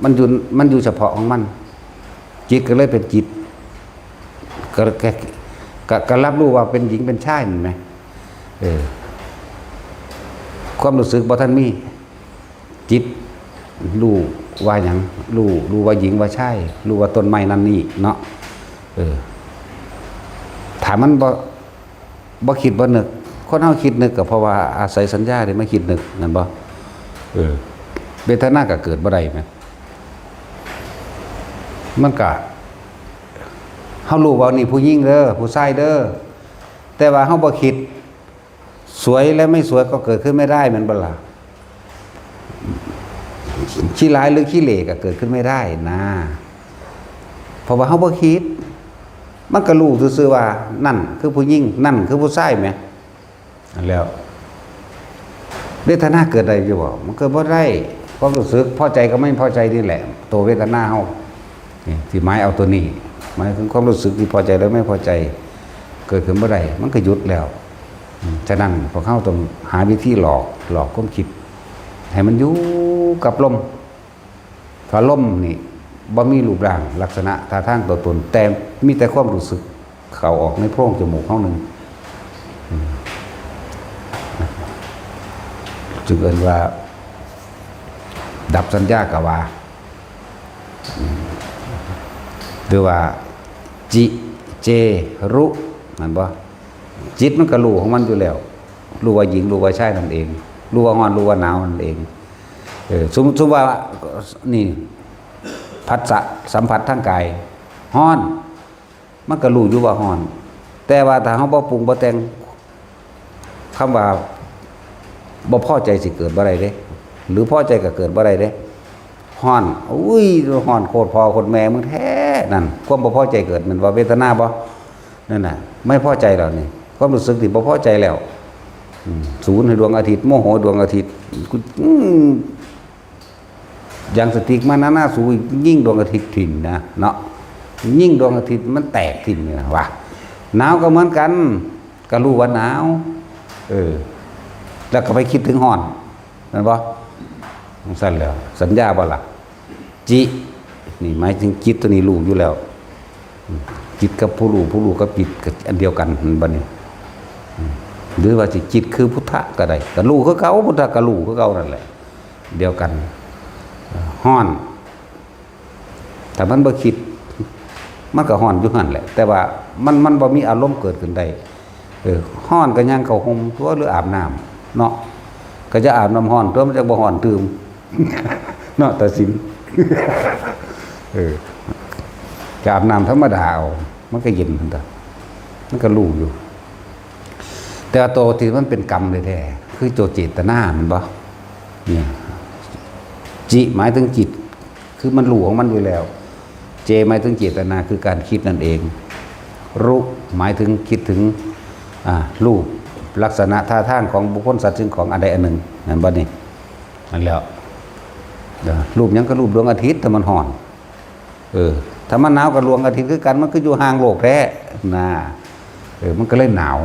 มันอยู่ มันอยู่เฉพาะของมัน จิตก็เลยเป็นจิต ก็ ก็ ก็ ก็รับรู้ว่าเป็นหญิงเป็นชายนั่นแหม เออ ความรู้สึกบ่ทันมี จิตรู้ว่าหยัง รู้ รู้ว่าหญิงว่าชาย รู้ว่าต้นไม้นั่นนี่เนาะ เออ ถ้ามันบ่ บ่คิดบ่นึก คนเฮาคิดนึกก็เพราะว่าอาศัยสัญญาเด้มาคิดนึก แม่นบ่ เออ เวทนาก็เกิดบ่ได้แหม มันก็ เฮารู้ว่านี่ผู้หญิงเด้อ ผู้ชายเด้อ แต่ว่าเฮาบ่คิด สวยและไม่สวยก็เกิดขึ้นไม่ได้ แม่นบ่ล่ะ ขี้ร้ายหรือขี้เหร่ก็เกิดขึ้นไม่ได้นะ เพราะว่าเฮาบ่คิด มันก็รู้ซื่อๆว่า นั่นคือผู้หญิง นั่นคือผู้ชายแหม อันแล้ว เวทนาเกิดได้อยู่บ่ มันเกิดบ่ได้ ความรู้สึกพอใจกับไม่พอใจนี่แหละ ตัวเวทนาเฮา นี่ที่หมายเอาตัวนี้ หมายถึงความรู้สึกที่พอใจและไม่พอใจ เกิดขึ้นบ่ได้ มันก็หยุดแล้ว อืม ฉะนั้นพวกเฮาต้องหาวิธีหลอก หลอกความคิด ให้มันอยู่กับลม ถ้าลมนี่บ่มีรูปร่างลักษณะท่าทางตัวตน แต่มีแต่ความรู้สึกเข้าออกในโพรงจมูกเฮาหนึ่ง อืม จึงเอิ้นว่า ดับสัญญากะว่า อืม หรือว่า จิ เจ รุ แม่นบ่ จิตมันก็รู้ของมันอยู่แล้ว รู้ว่าหญิง รู้ว่าชายนั่นเอง รู้ว่าร้อน รู้ว่าหนาวนั่นเอง เออ สมมุติ สมมุติว่า นี่ ผัสสะสัมผัสทางกาย ร้อน มันก็รู้อยู่ว่าร้อน แต่ว่าถ้าเฮาบ่ปรุงบ่แต่ง คำว่าบ่พอใจสิเกิดบ่ได้เด้ หรือพอใจก็เกิดบ่ได้เด้ ฮ้อน อุ้ย ฮ้อนโคตรพ่อโคตรแม่มึงแท้ นั่น ความบ่พอใจเกิด แม่นบ่ เวทนาบ่ นั่นน่ะ ไม่พอใจแล้วนี่ ความรู้สึกที่บ่พอใจแล้ว อืม สูนให้ดวงอาทิตย์ โมโหดวงอาทิตย์ กู อืม ยางสติ๊กมาหนาๆ สูยิงดวงอาทิตย์ถิ่มนะ เนาะ ยิงดวงอาทิตย์มันแตกถิ่มนี่นะวะ หนาวก็เหมือนกัน ก็รู้ว่าหนาว เออ แล้วก็ไปคิดถึงฮ้อน แม่นบ่ จั่งซั้นแหล้ว สัญญาบ่ล่ะ จิ นี่หมายถึงจิตตัวนี้รู้อยู่แล้ว จิตกับผู้รู้ ผู้รู้กับจิตก็อันเดียวกัน แม่นบ่นี่ หรือว่าสิจิตคือพุทธะก็ได้ ก็รู้คือเก่า พุทธะก็รู้คือเก่านั่นแหละ เดียวกัน ฮ้อน ถ้ามันบ่คิด มันก็ฮ้อนอยู่หั่นแหละ แต่ว่ามัน มันบ่มีอารมณ์เกิดขึ้นได้ เออ ฮ้อนก็ย่างเข้าห่มตั๊ว หรืออาบน้ำเนาะ ก็จะอาบน้ำฮ้อนตั๊ว มันจะบ่ฮ้อนตื่ม เนาะ ตัดสิน เออ ก็อาบน้ำธรรมดาเอา มันก็เย็นหั่นตั๊ว มันก็รู้อยู่ แต่ว่าตัวที่มันเป็นกรรมแท้ๆ คือตัวเจตนา แม่นบ่ เนี่ย จิ หมายถึงจิต คือมันรู้ของมันอยู่แล้ว เจ หมายถึงเจตนา คือการคิดนั่นเอง รุ หมายถึงคิดถึง อ่า รูป ลักษณะท่าทางของบุคคลสัตว์สิ่งของอันใดอันหนึ่ง แม่นบ่นี่ นั่นแหละ เออ รูปหยังก็รูปดวงอาทิตย์ ถ้ามันฮ้อน เออ ถ้ามันหนาวก็ดวงอาทิตย์คือกัน มันก็อยู่ห่างโลกแท้ นะ เออ มันก็เลยหนาว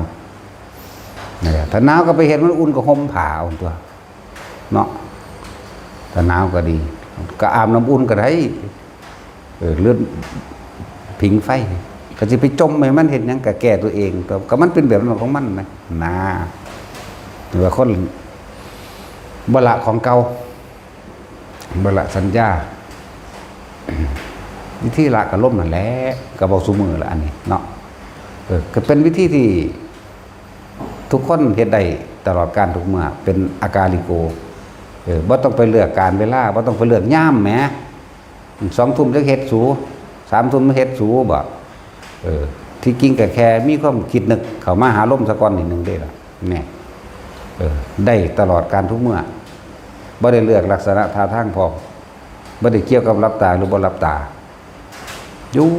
นะ ถ้าหนาวก็ไปเห็นมันอุ่นก็ห่มผ้าเอาตั๊ว เนาะ ถ้าหนาวก็ดี ก็อาบน้ำอุ่นก็ได้ เออ หรือผิงไฟ ก็สิไปจ่มให้มันเฮ็ดหยัง ก็แก้ตัวเองตั๊ว ก็มันเป็นแบบนั้นของมันนะ นะ หรือว่าคนบ่ละของเก่า บ่ละสัญญา วิธีละก็ลมนั่นแหละ ก็เว้าซุมื้อละอันนี้เนาะ เออ ก็เป็นวิธีที่ทุกคนเฮ็ดได้ตลอดกาลทุกเมื่อ เป็นอากาลิโก เออ บ่ต้องไปเลือกกาลเวลา บ่ต้องไปเลือกยามแหม สองทุ่มจักเฮ็ดสู สามทุ่มเฮ็ดสูบ่ เออ ที่จริงก็แค่มีความคิดนึกเข้ามาหาลมซะก่อนนิดนึงเด้ล่ะ แน่ เออ ได้ตลอดกาลทุกเมื่อ บ่ได้เลือกลักษณะท่าทางพร้อม บ่ได้เกี่ยวกับหลับตาหรือบ่หลับตา อยู่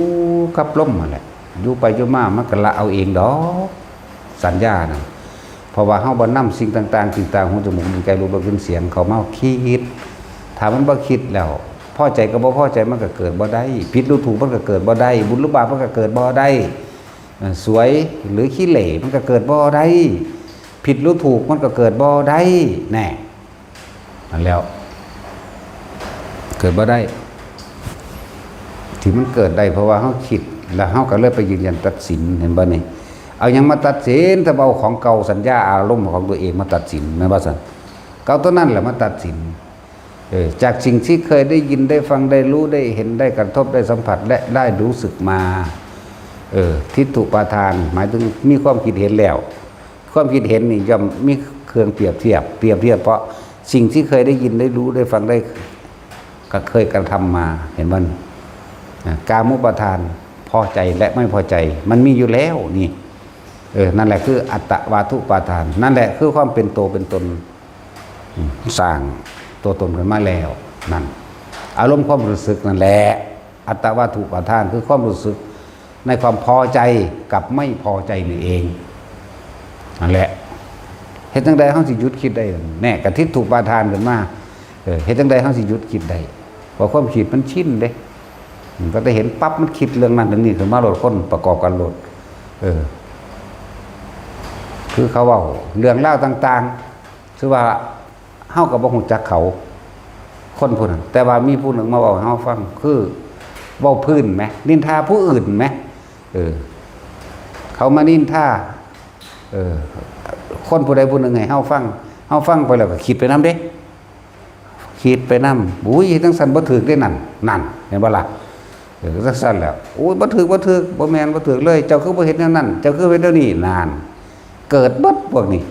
กับลมนั่นแหละ อยู่ไปอยู่มามันก็ละเอาเองดอก สัญญานะ เพราะว่าเฮาบ่นำสิ่งต่างๆ ที่ตา หู จมูก ลิ้น กาย รูป รส กลิ่น เสียง เข้ามาคิด ถ้ามันบ่คิดแล้ว พอใจกับบ่พอใจมันก็เกิดบ่ได้ ผิดหรือถูกมันก็เกิดบ่ได้ บุญหรือบาปมันก็เกิดบ่ได้ เอ่อ สวยหรือขี้เหร่มันก็เกิดบ่ได้ ผิดหรือถูกมันก็เกิดบ่ได้ แน่ นั่นแล้ว เกิดบ่ได้ ที่มันเกิดได้เพราะว่าเฮาคิด แล้วเฮาก็เลยไปยืนยันตัดสิน เห็นบ่นี่ เอาหยังมาตัดสิน ถ้าเอาของเก่า สัญญาอารมณ์ของตัวเองมาตัดสิน แม่นบ่ซั่น ก็เอาตัวนั้นแหละมาตัดสิน เออ จากสิ่งที่เคยได้ยินได้ฟังได้รู้ได้เห็นได้กระทบได้สัมผัสและได้รู้สึกมา เออ ทิฏฐุปาทาน หมายถึงมีความคิดเห็นแล้ว ความคิดเห็นนี่ย่อมมีเครื่องเปรียบเทียบ เปรียบเทียบเพราะสิ่งที่เคยได้ยินได้รู้ได้ฟังได้ ก็เคยกระทำมา เห็นบ่ อ่ะ กามุปาทาน พอใจและไม่พอใจ มันมีอยู่แล้วนี่ เออ นั่นแหละคืออัตตวาทุปาทาน นั่นแหละคือความเป็นตัวเป็นตน อืม สร้างตัวตนขึ้นมาแล้ว นั่น อารมณ์ความรู้สึกนั่นแหละ อัตตวาทุปาทาน คือความรู้สึกในความพอใจกับไม่พอใจนี่เอง นั่นแหละ เฮ็ดจั่งใดเฮาสิหยุดคิดได้ แน่ กะทิฏฐุปาทานขึ้นมา เออ เฮ็ดจั่งใดเฮาสิหยุดคิดได้ เพราะความคิดมันชินเด้ มันก็ได้เห็นปั๊บมันคิดเรื่องนั้นเรื่องนี้ขึ้นมาโลด คนประกอบกันโลด เออ คือเขาเว้าเรื่องราวต่างๆ คือว่าเฮาก็บ่ฮู้จักเขา คนผู้นั้น แต่ว่ามีผู้หนึ่งมาเว้าให้เฮาฟัง คือเว้าพื้นแหม นินทาผู้อื่นแหม เออ เขามานินทา เออ คนผู้ใดผู้หนึ่งให้เฮาฟัง เฮาฟังไปแล้วก็คิดไปนำเด้ คิดไปนำ อุ้ย จั่งซั่นบ่ถูกเด้นั่น นั่น เห็นบ่ล่ะ เออ จั่งซั่นแหละ โอ้ย บ่ถูก บ่ถูก บ่แม่น บ่ถูกเลย เจ้าคือบ่เฮ็ดแนวนั้น เจ้าคือเฮ็ดแนวนี้ นั่น เกิดเบิดพวกนี้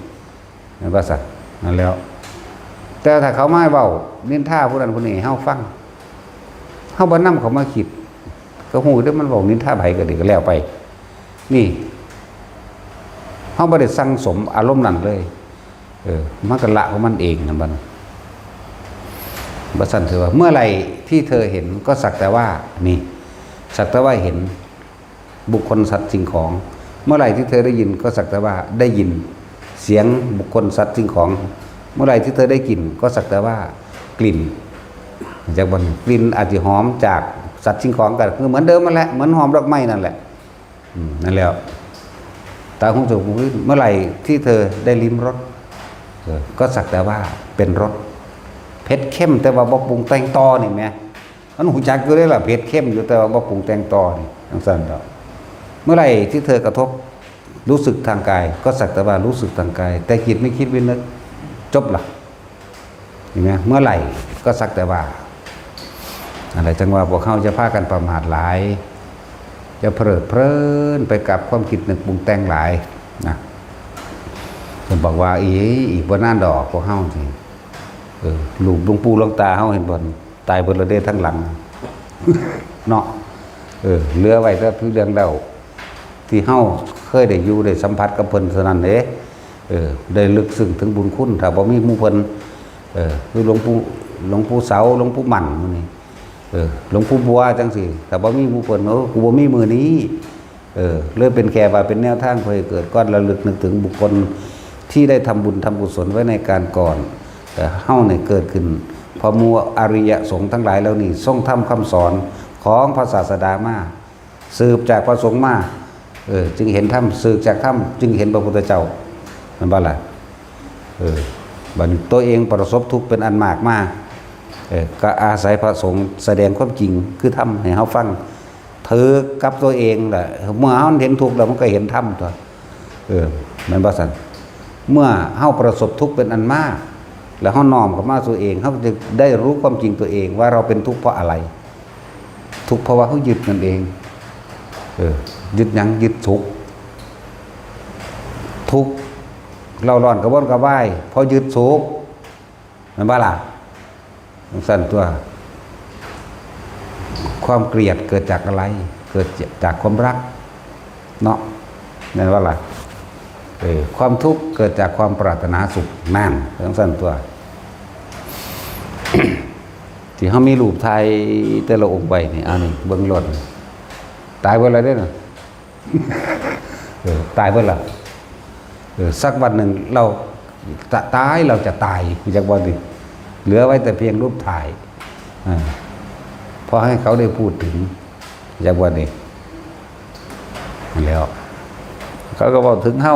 แม่นบ่ซั่น นั่นแหล้ว แต่ถ้าเขามาเว้านินทาผู้นั้นผู้นี้ให้เฮาฟัง เฮาบ่นำเขามาคิด ก็ฮู้เด้อ มันเว้านินทาไผก็ดี ก็แล้วไป นี่ เฮาบ่ได้สั่งสมอารมณ์นั้นเลย เออ มันก็ละของมันเองนะบัดนั้น บ่ซั่นเธอว่า เมื่อไหร่ที่เธอเห็นก็สักแต่ว่า นี่ สักแต่ว่าเห็น บุคคลสัตว์สิ่งของ เมื่อไหร่ที่เธอได้ยินก็สักแต่ว่าได้ยิน เสียงบุคคลสัตว์สิ่งของ เมื่อไหร่ที่เธอได้กลิ่นก็สักแต่ว่ากลิ่น จากบ่ กลิ่นอาจจะหอมจากสัตว์สิ่งของก็คือเหมือนเดิมนั่นแหละ เหมือนหอมดอกไม้นั่นแหละ อืม นั่นแหละ ตา หู จมูก ลิ้น เมื่อไหร่ที่เธอได้ลิ้มรส เออ ก็สักแต่ว่าเป็นรส เผ็ดเค็มแต่ว่าบ่ปรุงแต่งต่อนี่แหม มันฮู้จักอยู่เด้ล่ะ เผ็ดเค็มอยู่แต่ว่าบ่ปรุงแต่งต่อนี่ จั่งซั่นดอก เมื่อไหร่ที่เธอกระทบรู้สึกทางกาย ก็สักแต่ว่ารู้สึกทางกาย แต่จิตไม่คิดไม่นึก จบล่ะ เห็นไหม เมื่อไหร่ก็สักแต่ว่า อะไร จั่งว่าพวกเฮาจะพากันประมาทหลาย จะเพลิดเพลินไปกับความคิดนึกปรุงแต่งหลายนะ เพิ่นบอกว่า อี อีกบ่นานดอกพวกเฮาสิ เออ รูปหลวงปู่หลวงตาเฮาเห็นบ่ ตายเบิดแล้วเด้ทั้งหลัง เนาะ เออ เหลือไว้แต่เรื่องเล่า ที่เฮาเคยได้อยู่ได้สัมผัสกับเพิ่นเท่านั้นเด้ เออ ได้ลึกซึ้งถึงบุญคุณ ถ้าบ่มีหมู่เพิ่น เออ คือหลวงปู่ หลวงปู่เสา หลวงปู่หมั่นหมู่นี้ เออ หลวงปู่บัวจั่งซี้ ถ้าบ่มีหมู่เพิ่น โอ้ กูบ่มีมื้อนี้ เออ เลยเป็นแค่ว่าเป็นแนวทางเพื่อให้เกิดการระลึกนึกถึงบุคคลที่ได้ทำบุญทำกุศลไว้ในการก่อน เอ่อ เฮาเนี่ยเกิดขึ้น เพราะหมู่อริยสงฆ์ทั้งหลายเหล่านี้ทรงทำคำสอนของพระศาสดามา สืบจากพระสงฆ์มา เออ จึงเห็นธรรม สืบจากธรรม จึงเห็นพระพุทธเจ้า แม่นบ่ล่ะ เออ บัดนี้ตัวเองประสบทุกข์เป็นอันมากมา เออ ก็อาศัยพระสงฆ์แสดงความจริงคือธรรมให้เฮาฟัง ถืกกับตัวเองแหละ เมื่อเฮาเห็นทุกข์แล้วมันก็เห็นธรรมตั๊ว เออ แม่นบ่ซั่น เมื่อเฮาประสบทุกข์เป็นอันมาก แล้วเฮาน้อมเข้ามาสู่เอง เฮาจะได้รู้ความจริงตัวเองว่าเราเป็นทุกข์เพราะอะไร ทุกข์เพราะว่าเขายึดนั่นเอง เออ ยึดหยัง ยึดสุข ทุกข์ เร่าร้อนกระวนกระวาย เพราะยึดสุข แม่นบ่ล่ะ? จั่งซั้นตั๊ว ความเกลียดเกิดจากอะไร? เกิดจากความรัก เนาะ แม่นบ่ล่ะ? เออ ความทุกข์เกิดจากความปรารถนาสุข นั่น จั่งซั้นตั๊ว ที่เฮามีรูปถ่ายแต่ละองค์ไว้นี่ อันนี้เบิ่งโลด ตายเบิดแล้วเด้อน่ะ เออ ตายเบิดแล้ว เออ สักวันหนึ่งเราจะตาย เราจะตาย จักวันนี้ เหลือไว้แต่เพียงรูปถ่าย อ่า พอให้เขาได้พูดถึง จักวันนี้ แล้ว เขาก็เว้าถึงเฮา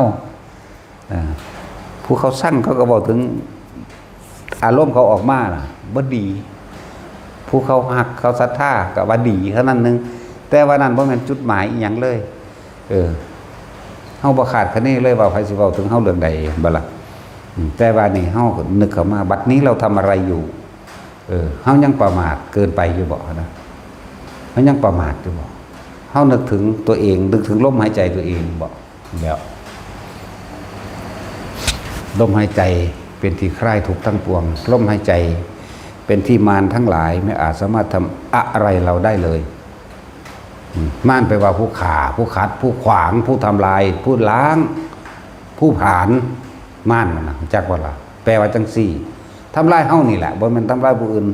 อ่า ผู้เขาซังเขาก็เว้าถึงอารมณ์เขาออกมาน่ะ บ่ดี ผู้เขาฮักเขาศรัทธาก็ว่าดีเท่านั้นหนึ่ง แต่ว่านั่นบ่แม่นจุดหมายอิหยังเลย เออ เฮาบ่คาดคะเนเลยว่าไผสิเว้าถึงเฮาเรื่องใด บ่ล่ะ อืม แต่ว่านี่เฮาก็นึกเข้ามา บัดนี้เราทำอะไรอยู่ เออ เฮายังประมาทเกินไปอยู่บ่นะ เฮายังประมาทอยู่บ่ เฮานึกถึงตัวเอง นึกถึงลมหายใจตัวเองบ่ แล้ว ลมหายใจเป็นที่คลายทุกข์ทั้งปวง ลมหายใจเป็นที่มารทั้งหลายไม่อาจสามารถทำอะไรเราได้เลย อืม มารแปลว่าผู้ฆ่า ผู้ขัด ผู้ขวาง ผู้ทำลาย ผู้ล้าง ผู้ผลาญ มารน่ะนะ จักว่าล่ะ แปลว่าจังซี่ ทำลายเฮานี่แหละ บ่แม่นทำลายผู้อื่น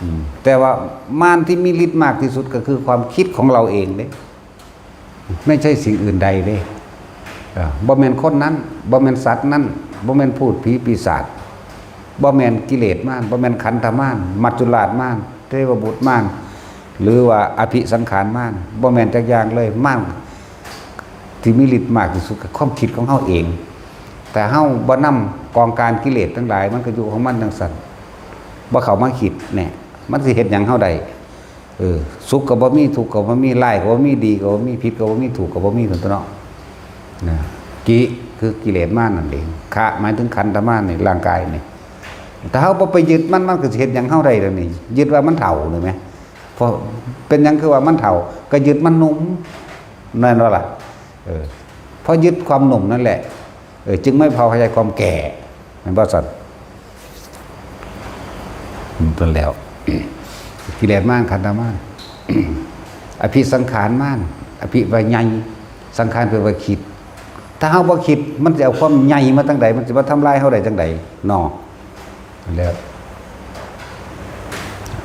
อืม แต่ว่ามารที่มีฤทธิ์มากที่สุดก็คือความคิดของเราเองเด้ ไม่ใช่สิ่งอื่นใดเด้ เอ่อ บ่แม่นคนนั้น บ่แม่นสัตว์นั้น บ่แม่นพูดผีปีศาจ บ่แม่นกิเลสมาร บ่แม่นขันธมาร มัจจุราชมาร เทวบุตรมาร หรือว่าอภิสังขารมาร บ่แม่นจักอย่างเลย มารที่มีฤทธิ์มากที่สุดคือความคิดของเฮาเอง แต่เฮาบ่นำกองการกิเลสทั้งหลาย มันก็อยู่ของมันจั่งซั้น บ่เข้ามาคิดเนี่ย มันสิเฮ็ดหยังเฮาได้ เออ สุขก็บ่มี ทุกข์ก็บ่มี ร้ายก็บ่มี ดีก็บ่มี ผิดก็บ่มี ถูกก็บ่มี ซั่นตั๊วเนาะ นะ กิ คือกิเลสมารนั่นเอง ขะ หมายถึงขันธมารนี่ ร่างกายนี่ ถ้าเฮาบ่ไปยึดมัน มันก็สิเฮ็ดหยังเฮาได้ล่ะนี่ ยึดว่ามันเฒ่านี่แหม เพราะเป็นหยังคือว่ามันเฒ่า ก็ยึดมันหนุ่ม แม่นบ่ล่ะ? เออ เพราะยึดความหนุ่มนั่นแหละ เออ จึงไม่พอใจความแก่ แม่นบ่ซั่น? นั่นแหล้ว กิเลสมาร ขันธมาร อภิสังขารมาร อภิว่าใหญ่ สังขารแปลว่าคิด ถ้าเฮาบ่คิด มันสิเอาความใหญ่มาจั่งใด มันสิมาทำลายเฮาได้จั่งใด เนาะ แล้ว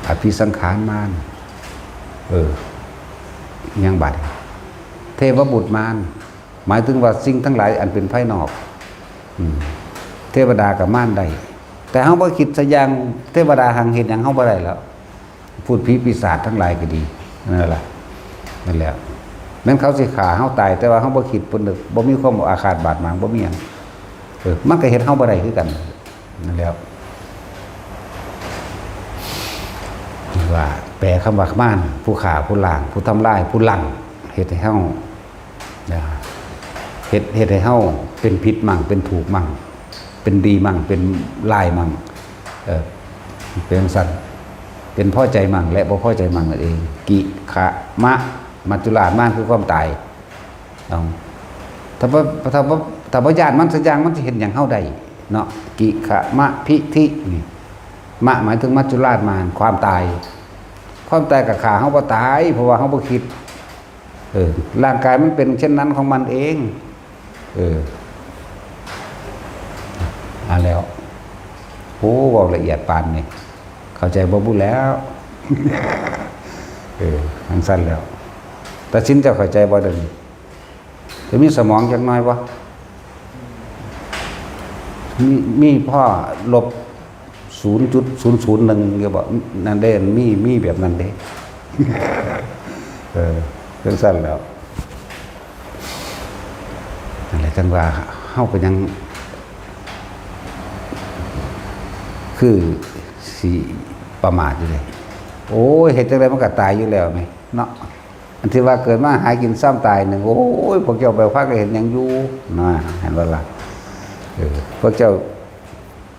อภิสังขารมาร เออ ยังบัด เทวบุตรมาร หมายถึงว่าสิ่งทั้งหลายอันเป็นภายนอก อืม เทวดากับมารได้ แต่เฮาบ่คิดซะอย่าง เทวดาหังเฮ็ดหยังเฮาบ่ได้แล้ว พูดผีปีศาจทั้งหลายก็ดี นั่นล่ะ นั่นแหละ แม้นเขาสิฆ่าเฮาตาย แต่ว่าเฮาบ่คิดบ่นึก บ่มีความอาฆาตบาดหมาง บ่มีหยัง เออ มันก็เฮ็ดเฮาบ่ได้คือกัน นั่นแหล้ว ว่าแปลคำว่ามาร ผู้ฆ่า ผู้ล้าง ผู้ทำลาย ผู้ลัง เฮ็ดให้เฮา นะ เฮ็ด เฮ็ดให้เฮาเป็นผิดมั่ง เป็นถูกมั่ง เป็นดีมั่ง เป็นร้ายมั่ง เออ เป็นจั่งซั้น เป็นพอใจมั่ง และบ่พอใจมั่งนั่นเอง กิขะมะ มัจจุราชมารคือความตาย เอา ถ้าบ่ ถ้าบ่ ถ้าบ่ย้านมันซะอย่าง มันสิเฮ็ดหยังเฮาได้ เนาะ กิขะมะพิธินี่ มะหมายถึงมัจจุราชมาร ความตาย ความตายก็ฆ่าเฮาบ่ตาย เพราะว่าเฮาบ่คิด เออ ร่างกายมันเป็นเช่นนั้นของมันเอง เออ อ่าแล้ว โอ้ เว้าละเอียดปานนี้ เข้าใจบ่บุแล้ว เออ จั่งซั้นแล้ว ตัดสินเจ้าเข้าใจบ่เดี๋ยวนี้ จะมีสมองจักหน่อยบ่ มี มีพ่อลบศูนย์จุดศูนย์ศูนย์หนึ่งอยู่บ่ นั่นเด้ มี มีแบบนั้นเด้ เออ จั่งซั้นแล้ว นั่นแหละ จั่งว่าเฮาก็ยัง คือสิประมาทอยู่เลย โอ้ย เฮ็ดจั่งใดมันก็ตายอยู่แล้วแหม เนาะ อันที่ว่าเกิดมาหากินซ้ำตายหนึ่ง โอ้ย พวกเจ้าไปพากันเฮ็ดหยังอยู่ นะ เห็นบ่ล่ะ เออ พวกเจ้า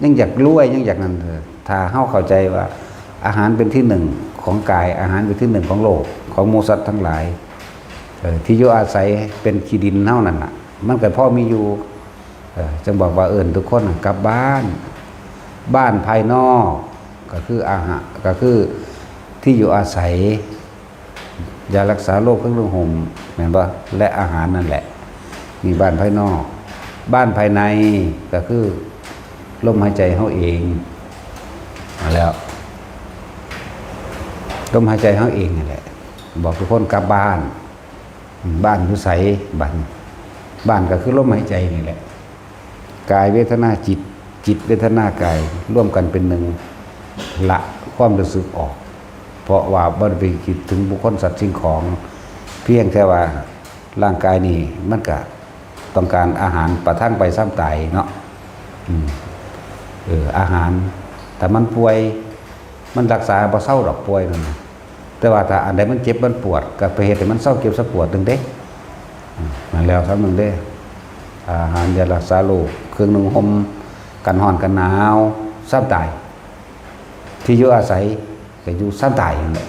ยังอยากรวย ยังอยากนั่น เออ ถ้าเฮาเข้าใจว่าอาหารเป็นที่หนึ่ง ของกาย อาหารเป็นที่หนึ่งของโลก ของหมู่สัตว์ทั้งหลาย เออ ที่อยู่อาศัยเป็นขี้ดินเท่านั้นน่ะ มันก็พอมีอยู่ เออ จึงบอกว่าเอิ้นทุกคนน่ะกลับบ้าน บ้านภายนอกก็คืออาหาร ก็คือที่อยู่อาศัย ยารักษาโรค เครื่องนุ่งห่ม แม่นบ่ และอาหารนั่นแหละ มีบ้านภายนอก บ้านภายในก็คือลมหายใจเฮาเอง แล้ว ลมหายใจเฮาเองนั่นแหละ บอกทุกคนกลับบ้าน บ้านอยู่ไส บ้าน บ้านก็คือลมหายใจนี่แหละ กายเวทนาจิต จิตเวทนากายร่วมกันเป็นหนึ่ง ละความรู้สึกออก เพราะว่าบ่ได้ไปคิดถึงบุคคลสัตว์สิ่งของ เพียงแค่ว่าร่างกายนี่มันก็ต้องการอาหารประทังไปซ้ำตายเนาะ อืม เออ อาหาร ถ้ามันป่วย มันรักษาบ่เซาดอกป่วยนั่นน่ะ แต่ว่าถ้าอันใดมันเจ็บมันปวด ก็ไปเฮ็ดให้มันเซาเจ็บเซาปวดนั่นเด้ อืม นั่นแล้ว ซ้ำนั่นเด้ อาหาร ยารักษาโรค เครื่องนุ่งห่ม กันร้อนกันหนาว ซ้ำตาย ที่อยู่อาศัย ก็อยู่ซ้ำตายนั่นแหละ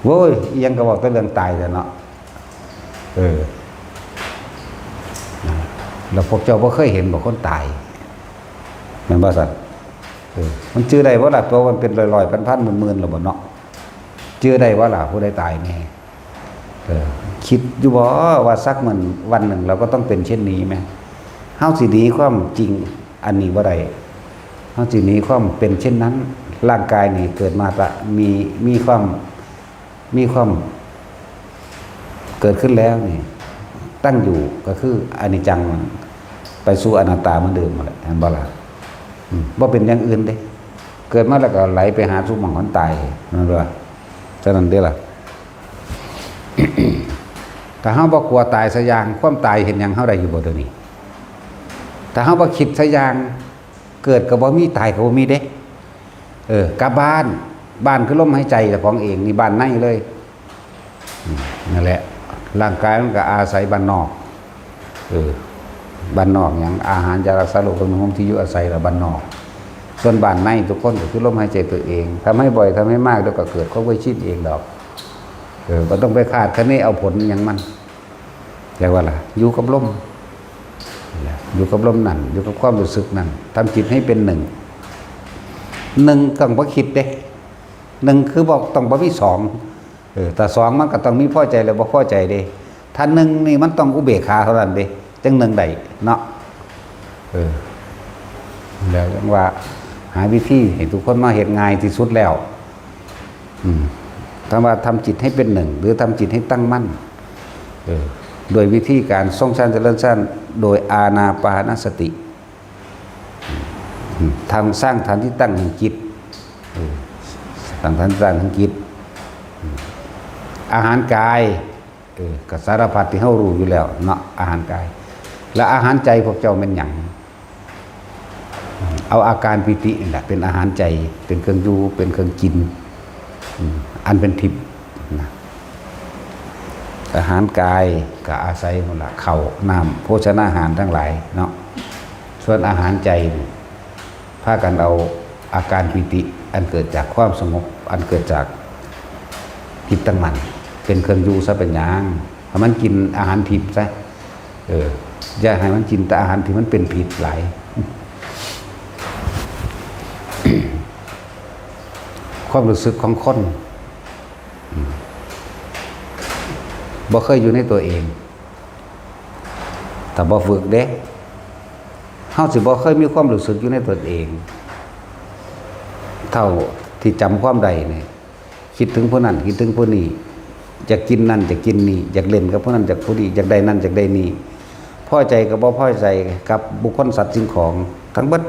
โว้ย อิหยังก็บอกแต่เรื่องตายแท้เนาะ เออ แล้วพวกเจ้าบ่เคยเห็นบ่คนตาย แม่นบ่ซั่น เออ มันจื่อได้บ่ล่ะ ตัวมันเป็นร้อยๆ พันๆ หมื่นๆ แล้วบ่เนาะ จื่อได้บ่ล่ะ ผู้ใดตายแน่ เออ คิดอยู่บ่ว่าสักมื้อวันหนึ่งเราก็ต้องเป็นเช่นนี้ไหม เฮาสิหนีความจริงอันนี้บ่ได้ เฮาสิหนีความเป็นเช่นนั้น ร่างกายนี่เกิดมาก็มี มีความ มีความเกิดขึ้นแล้วนี่ ตั้งอยู่ก็คืออนิจจัง ไปสู่อนัตตาเหมือนเดิมนั่นแหละ เห็นบ่ล่ะ อืม บ่เป็นอย่างอื่นเด้ เกิดมาแล้วก็ไหลไปหาสู่หม่องมันตาย นั่นว่า ฉะนั้นเด้ล่ะ ถ้าเฮาบ่กลัวตายสักอย่าง ความตายเฮ็ดหยังเฮาได้อยู่บ่เดี๋ยวนี้ ถ้าเฮาบ่คิดสักอย่าง เกิดก็บ่มี ตายก็บ่มีเด้ เออ กลับบ้าน บ้านคือลมหายใจเจ้าของเอง นี่บ้านในเลย อืม นั่นแหละ ร่างกายมันก็อาศัยบ้านนอก เออ บ้านนอกหยัง อาหาร ยารักษาโรค เครื่องนุ่งห่ม ที่อยู่อาศัยละบ้านนอก ส่วนบ้านในทุกคนก็คือลมหายใจตัวเอง ทำให้บ่อย ทำให้มาก เดี๋ยวก็เกิดความเคยชินเองดอก เออ บ่ต้องไปคาดคะเนเอาผลอิหยังมัน เรียกว่าล่ะ อยู่กับลม อยู่กับลมนั่น อยู่กับความรู้สึกนั่น ทำจิตให้เป็นหนึ่ง หนึ่งต้องบ่คิดเด้ หนึ่งคือบ่ต้องบ่มีสอง เออ ถ้าสองมันก็ต้องมีพอใจและบ่พอใจเด้ ถ้าหนึ่งนี่มันต้องอุเบกขาเท่านั้นเด้ จั่งหนึ่งได้เนาะ เออ แล้วจั่งว่าหาวิธีให้ทุกคนมาเฮ็ดง่ายที่สุดแล้ว อืม คำว่าทำจิตให้เป็นหนึ่ง หรือทำจิตให้ตั้งมั่น เออ โดยวิธีการทรงฌานเจริญฌาน โดยอานาปานสติ อืม ทางสร้างฐานที่ตั้งแห่งจิต เออ สร้างฐานที่ตั้งแห่งจิต อืม อาหารกาย เออ ก็สารพัดที่เฮารู้อยู่แล้วเนาะ อาหารกาย และอาหารใจพวกเจ้าแม่นหยัง เอาอาการปีตินี่แหละเป็นอาหารใจ เป็นเครื่องอยู่ เป็นเครื่องกิน อืม อันเป็นทิพย์นะ อาหารกายก็อาศัยนั่นล่ะ ข้าวน้ำ โภชนาหารทั้งหลายเนาะ ส่วนอาหารใจนี่ พากันเอาอาการปีติ อันเกิดจากความสงบ อันเกิดจากจิตตั้งมั่น เป็นเครื่องอยู่ซะเป็นหยัง ให้มันกินอาหารทิพย์ซะ เออ อย่าให้มันกินแต่อาหารที่มันเป็นพิษหลาย ความรู้สึกของคน อืม บ่เคยอยู่ในตัวเอง ถ้าบ่ฝึกเด้ เฮาสิบ่เคยมีความรู้สึกอยู่ในตนเอง เท่าที่จำความได้นี่ คิดถึงผู้นั้น คิดถึงผู้นี้ อยากกินนั่น อยากกินนี่ อยากเล่นกับผู้นั้น อยากผู้นี้ อยากได้นั่น อยากได้นี่ พอใจกับบ่พอใจกับบุคคลสัตว์สิ่งของทั้งเบิด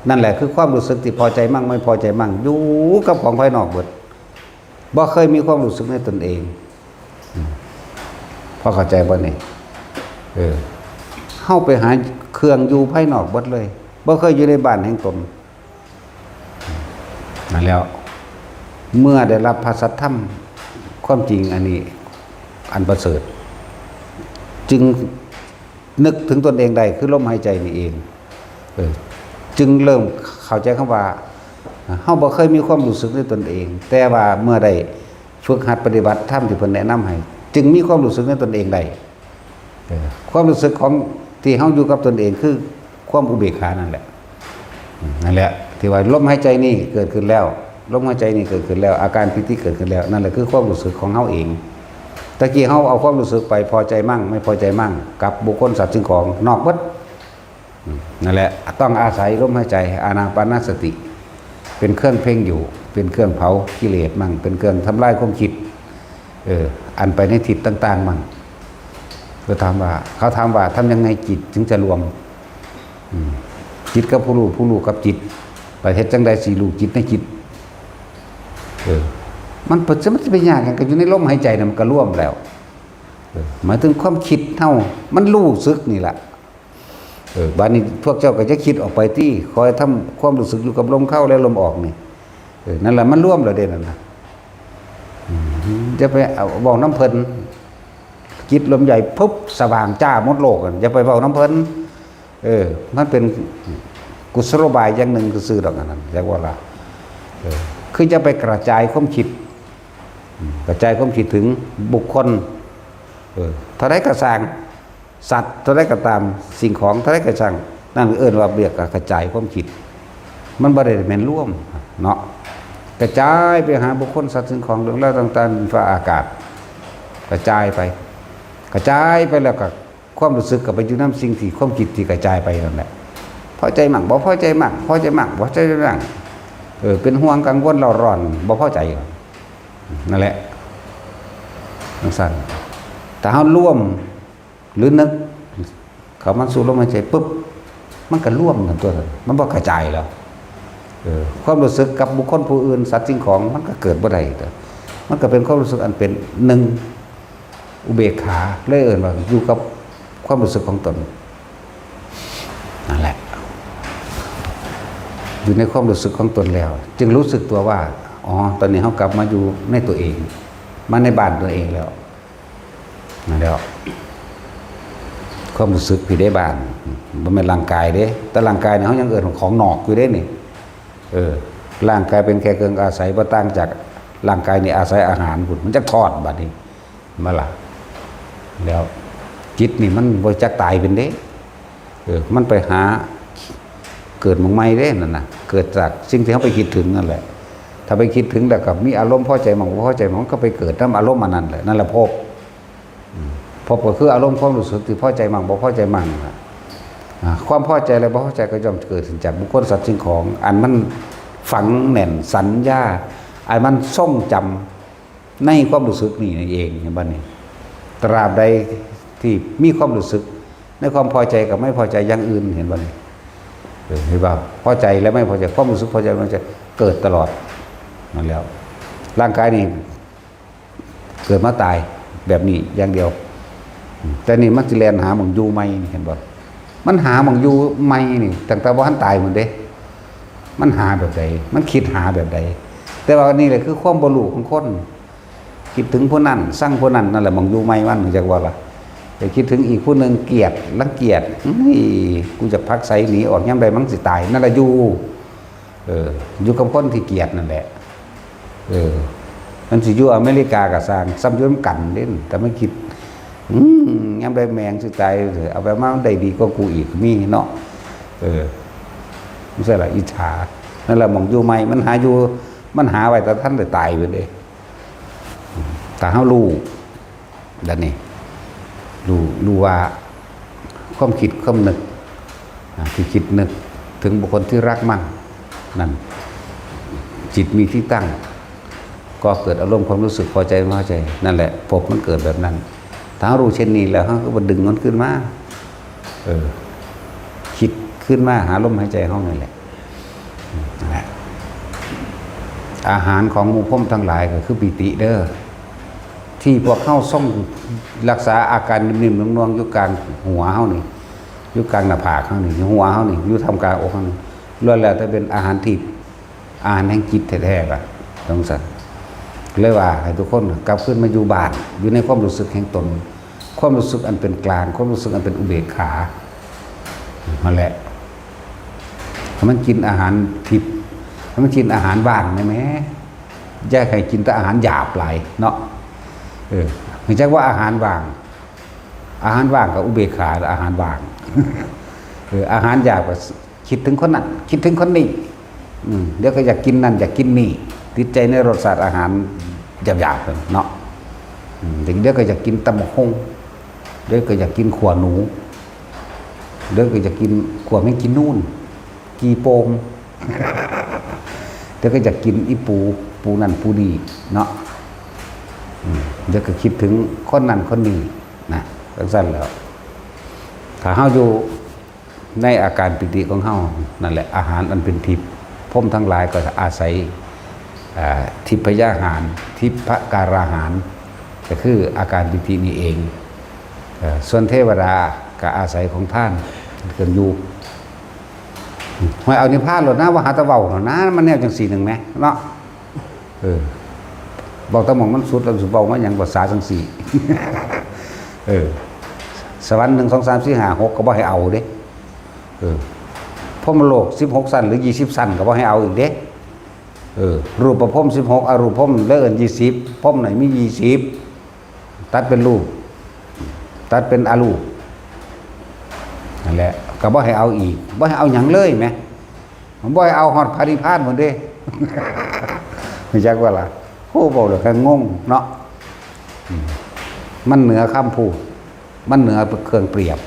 นั่นแหละคือความรู้สึกที่พอใจมั่งไม่พอใจมั่ง อยู่กับของภายนอกเบิด บ่เคยมีความรู้สึกในตนเอง อืม พอเข้าใจบ่นี่ เออ เฮาไปหาเครื่องอยู่ภายนอกเบิดเลย บ่เคยอยู่ในบ้านแห่งตน นั่นแล้ว เมื่อได้รับพระสัทธรรม ความจริงอันนี้ อันประเสริฐ จึงนึกถึงตนเองได้ คือลมหายใจนี่เอง เออ จึงเริ่มเข้าใจคำว่า เฮาบ่เคยมีความรู้สึกในตนเอง แต่ว่าเมื่อได้ฝึกหัดปฏิบัติธรรมที่เพิ่นแนะนำให้ จึงมีความรู้สึกในตนเองได้ เออ ความรู้สึกของที่เฮาอยู่กับตนเองคือความอุเบกขานั่นแหละ อืม นั่นแหละ ที่ว่าลมหายใจนี่เกิดขึ้นแล้ว ลมหายใจนี่เกิดขึ้นแล้ว อาการปีติเกิดขึ้นแล้ว นั่นแหละคือความรู้สึกของเฮาเอง ตะกี้เฮาเอาความรู้สึกไปพอใจมั่ง ไม่พอใจมั่ง กับบุคคลสัตว์สิ่งของนอกเบิด อืม นั่นแหละ ต้องอาศัยลมหายใจ อานาปานสติ เป็นเครื่องเพ่งอยู่ เป็นเครื่องเผากิเลสมั่ง เป็นเครื่องทำลายความคิด เออ อันไปในทิศต่างๆมั่ง ก็ถามว่า เขาถามว่าทำยังไงจิตถึงจะรวม อืม จิตกับผู้รู้ ผู้รู้กับจิต ไปเฮ็ดจังใดสิรู้จิตในจิต เออ มันเป็น มันจะไปยากหยัง ก็อยู่ในลมหายใจน่ะมันก็รวมแล้ว เออ หมายถึงความคิดเฮา มันรู้สึกนี่แหละ เออ บัดนี้พวกเจ้าก็จะคิดออกไปติ คอยทำความรู้สึกอยู่กับลมเข้าและลมออกนี่ เออ นั่นแหละมันรวมแล้วเด้นั่นน่ะ อืม จะไปเอาเว้านำเพิ่น จิตรวมใหญ่ปุ๊บ สว่างจ้าหมดโลกอะ อย่าไปเว้านำเพิ่น เออ มันเป็นกุศโลบายอย่างหนึ่งซื่อๆดอกอันนั้น จักว่าล่ะ เออ คือจะไปกระจายความคิด อืม กระจายความคิดถึงบุคคล เออ เท่าใดก็ซ่าง สัตว์เท่าใดก็ตาม สิ่งของเท่าใดก็ซ่าง นั่นเอิ้นว่าเรียกว่ากระจายความคิด มันบ่ได้แม่นรวมเนาะ กระจายไปหาบุคคล สัตว์ สิ่งของ เรื่องราวต่างๆ ฟ้าอากาศ กระจายไป กระจายไปแล้วก็ความรู้สึกก็ไปอยู่นำสิ่งที่ ความคิดที่กระจายไปนั่นแหละ พอใจมั่ง บ่พอใจมั่ง พอใจมั่ง บ่พอใจมั่ง เออ เป็นห่วงกังวลเร่าร้อน บ่พอใจ นั่นแหละ จังซั่น ถ้าเฮารวม หรือนึกเข้ามาสู่ลมหายใจปุ๊บ มันก็รวมกันตัวนั้น มันบ่กระจายแล้ว เออ ความรู้สึกกับบุคคลผู้อื่น สัตว์สิ่งของ มันก็เกิดบ่ได้ มันก็เป็นความรู้สึกอันเป็นหนึ่ง อุเบกขา เลยเอิ้นว่าอยู่กับความรู้สึกของตน นั่นแหละ อยู่ในความรู้สึกของตนแล้ว จึงรู้สึกตัวว่า อ๋อ ตอนนี้เฮากลับมาอยู่ในตัวเอง มาในบ้านตัวเองแล้ว นั่นแหละ ความรู้สึกที่ได้บ้าน บ่แม่นร่างกายเด้ แต่ร่างกายนี่เฮายังเอิ้นของนอกอยู่เด้นี่ เออ ร่างกายเป็นแค่เครื่องอาศัย บ่ต่างจากร่างกายนี่อาศัยอาหารพุ้น มันจักทอดบัดนี้ มาล่ะ แล้วจิตนี่มันบ่จักตายเป็นเด้ เออ มันไปหาเกิดหม่องใหม่เด้นั่นน่ะ เกิดจากสิ่งที่เฮาไปคิดถึงนั่นแหละ ถ้าไปคิดถึงแล้วก็มีอารมณ์พอใจมั่งบ่พอใจมั่ง มันก็ไปเกิดนำอารมณ์อันนั้นแหละ นั่นแหละภพ อืม ภพก็คืออารมณ์ความรู้สึกที่พอใจมั่งบ่พอใจมั่งนั่นล่ะ อ่า ความพอใจและบ่พอใจก็ย่อมเกิดขึ้นจากบุคคลสัตว์สิ่งของ อันมันฝังแน่นสัญญา อันมันทรงจำในความรู้สึกนี่นั่นเอง เห็นบ่นี่ ตราบใดที่มีความรู้สึกในความพอใจกับไม่พอใจอย่างอื่น เห็นบ่นี่ เออ เห็นบ่ พอใจและไม่พอใจ ความรู้สึกพอใจไม่พอใจเกิดตลอด นั่นแล้ว ร่างกายนี่ เกิดมาตายแบบนี้อย่างเดียว แต่นี่มันสิแล่นหาหม่องอยู่ใหม่นี่ เห็นบ่ มันหาหม่องอยู่ใหม่นี่ ตั้งแต่บ่ทันตายพุ้นเด้ มันหาแบบใด มันคิดหาแบบใด แต่ว่านี่แหละคือความบ่รู้ของคน คิดถึงผู้นั้น ซังผู้นั้น นั่นแหละหม่องอยู่ใหม่มัน จักว่าล่ะ ไปคิดถึงอีกผู้หนึ่ง เกลียด รังเกียจ เฮ้ย กูจะผลักไสหนีออก ยามใดมันสิตาย นั่นแหละอยู่ เออ อยู่กับคนที่เกลียดนั่นแหละ เออ มันสิอยู่อเมริกาก็ซ่าง ซ่ำอยู่นำกันเด้ แต่มันคิด อืม ยามใดแม่งสิตาย เอาไปมามันได้ดีกว่ากูอีก มีเนาะ เออ มันใช่ละ อิจฉา นั่นแหละหม่องอยู่ใหม่ มันหาอยู่ มันหาไว้แต่ทันได้ตายพุ้นเด้ ถ้าเฮารู้ ดังนี้ รู้ รู้ว่าความคิดความนึก อ่า ที่คิดนึกถึงบุคคลที่รักมั่ง นั่น จิตมีที่ตั้ง ก็เกิดอารมณ์ความรู้สึกพอใจไม่พอใจ นั่นแหละ ภพมันเกิดแบบนั้น ถ้าเฮารู้เช่นนี้แล้ว เฮาก็บ่ดึงมันขึ้นมา เออ คิดขึ้นมาหาลมหายใจเฮานั่นแหละ นั่นแหละ อาหารของหมู่พรหมทั้งหลายก็คือปีติเด้อ ที่พวกเฮาทรงรักษาอาการนิ่มๆนวลๆอยู่กลางหัวเฮานี่ อยู่กลางหน้าผากเฮานี่ อยู่หัวเฮานี่ อยู่ท่ามกลางอกเฮานี่ ล้วนแล้วแต่เป็นอาหารทิพย์ อาหารแห่งจิตแท้ๆล่ะ จังซั่น เลยว่าให้ทุกคนกลับคืนมาอยู่บ้าน อยู่ในความรู้สึกแห่งตน ความรู้สึกอันเป็นกลาง ความรู้สึกอันเป็นอุเบกขา นั่นแหละ ให้มันกินอาหารทิพย์ ให้มันกินอาหารว่างได้ไหม อย่าให้กินแต่อาหารหยาบหลายเนาะ เออ รู้จักว่าอาหารว่าง อาหารว่างกับอุเบกขา อาหารว่าง เออ อาหารหยาบก็คิดถึงคนนั้น คิดถึงคนนี้ อืม เดี๋ยวก็อยากกินนั่น อยากกินนี่ ติดใจในรสชาติอาหารหยาบๆเนาะ อืม เดี๋ยวก็อยากกินตำบักหุ่ง เดี๋ยวก็อยากกินขั่วหนู เดี๋ยวก็อยากกินขั่วแมงกินนู่น กีโปม เดี๋ยวก็อยากกินอีปู ปูนั่นปูนี่เนาะ อืม เดี๋ยวก็คิดถึงคนนั้นคนนี้นะ จั่งซั้นแหล้ว ถ้าเฮาอยู่ในอาการปีติของเฮา นั่นแหละ อาหารอันเป็นทิพย์ พรหมทั้งหลายก็อาศัย อ่า ทิพยาหาร ทิพการาหาร ก็คืออาการปีตินี่เอง เอ่อ ส่วนเทวดาก็อาศัยของทานเครื่องอยู่ ห้อยเอานิพพานโลดนะ ว่าหาแต่เว้าโลดนะ มันแนวจั่งซี้หนึ่งแหมเนาะ เออ เว้าแต่หม่องมันสุดแล้วสิเว้ามาหยังภาษาจั่งซี้ เออ สวรรค์หนึ่ง สอง สาม สี่ ห้า หก ก็บ่ให้เอาเด้ เออ พรหมโลก สิบหก ชั้น หรือ ยี่สิบ ชั้น ก็บ่ให้เอาอีกเด้ เออ รูปพรหม สิบหก อรูปพรหม แล้วเอิ้น ยี่สิบ พรหมไหนมี ยี่สิบ ตัดเป็นรูป ตัดเป็นอรูป นั่นแหละ ก็บ่ให้เอาอีก บ่ให้เอาหยังเลยแหม มันบ่ให้เอาฮอดพระนิพพานพุ้นเด้ รู้จักบ่ล่ะ โอ้ เว้าแล้วก็งงเนาะ อืม มันเหนือคำพูด มันเหนือเครื่องเปรียบ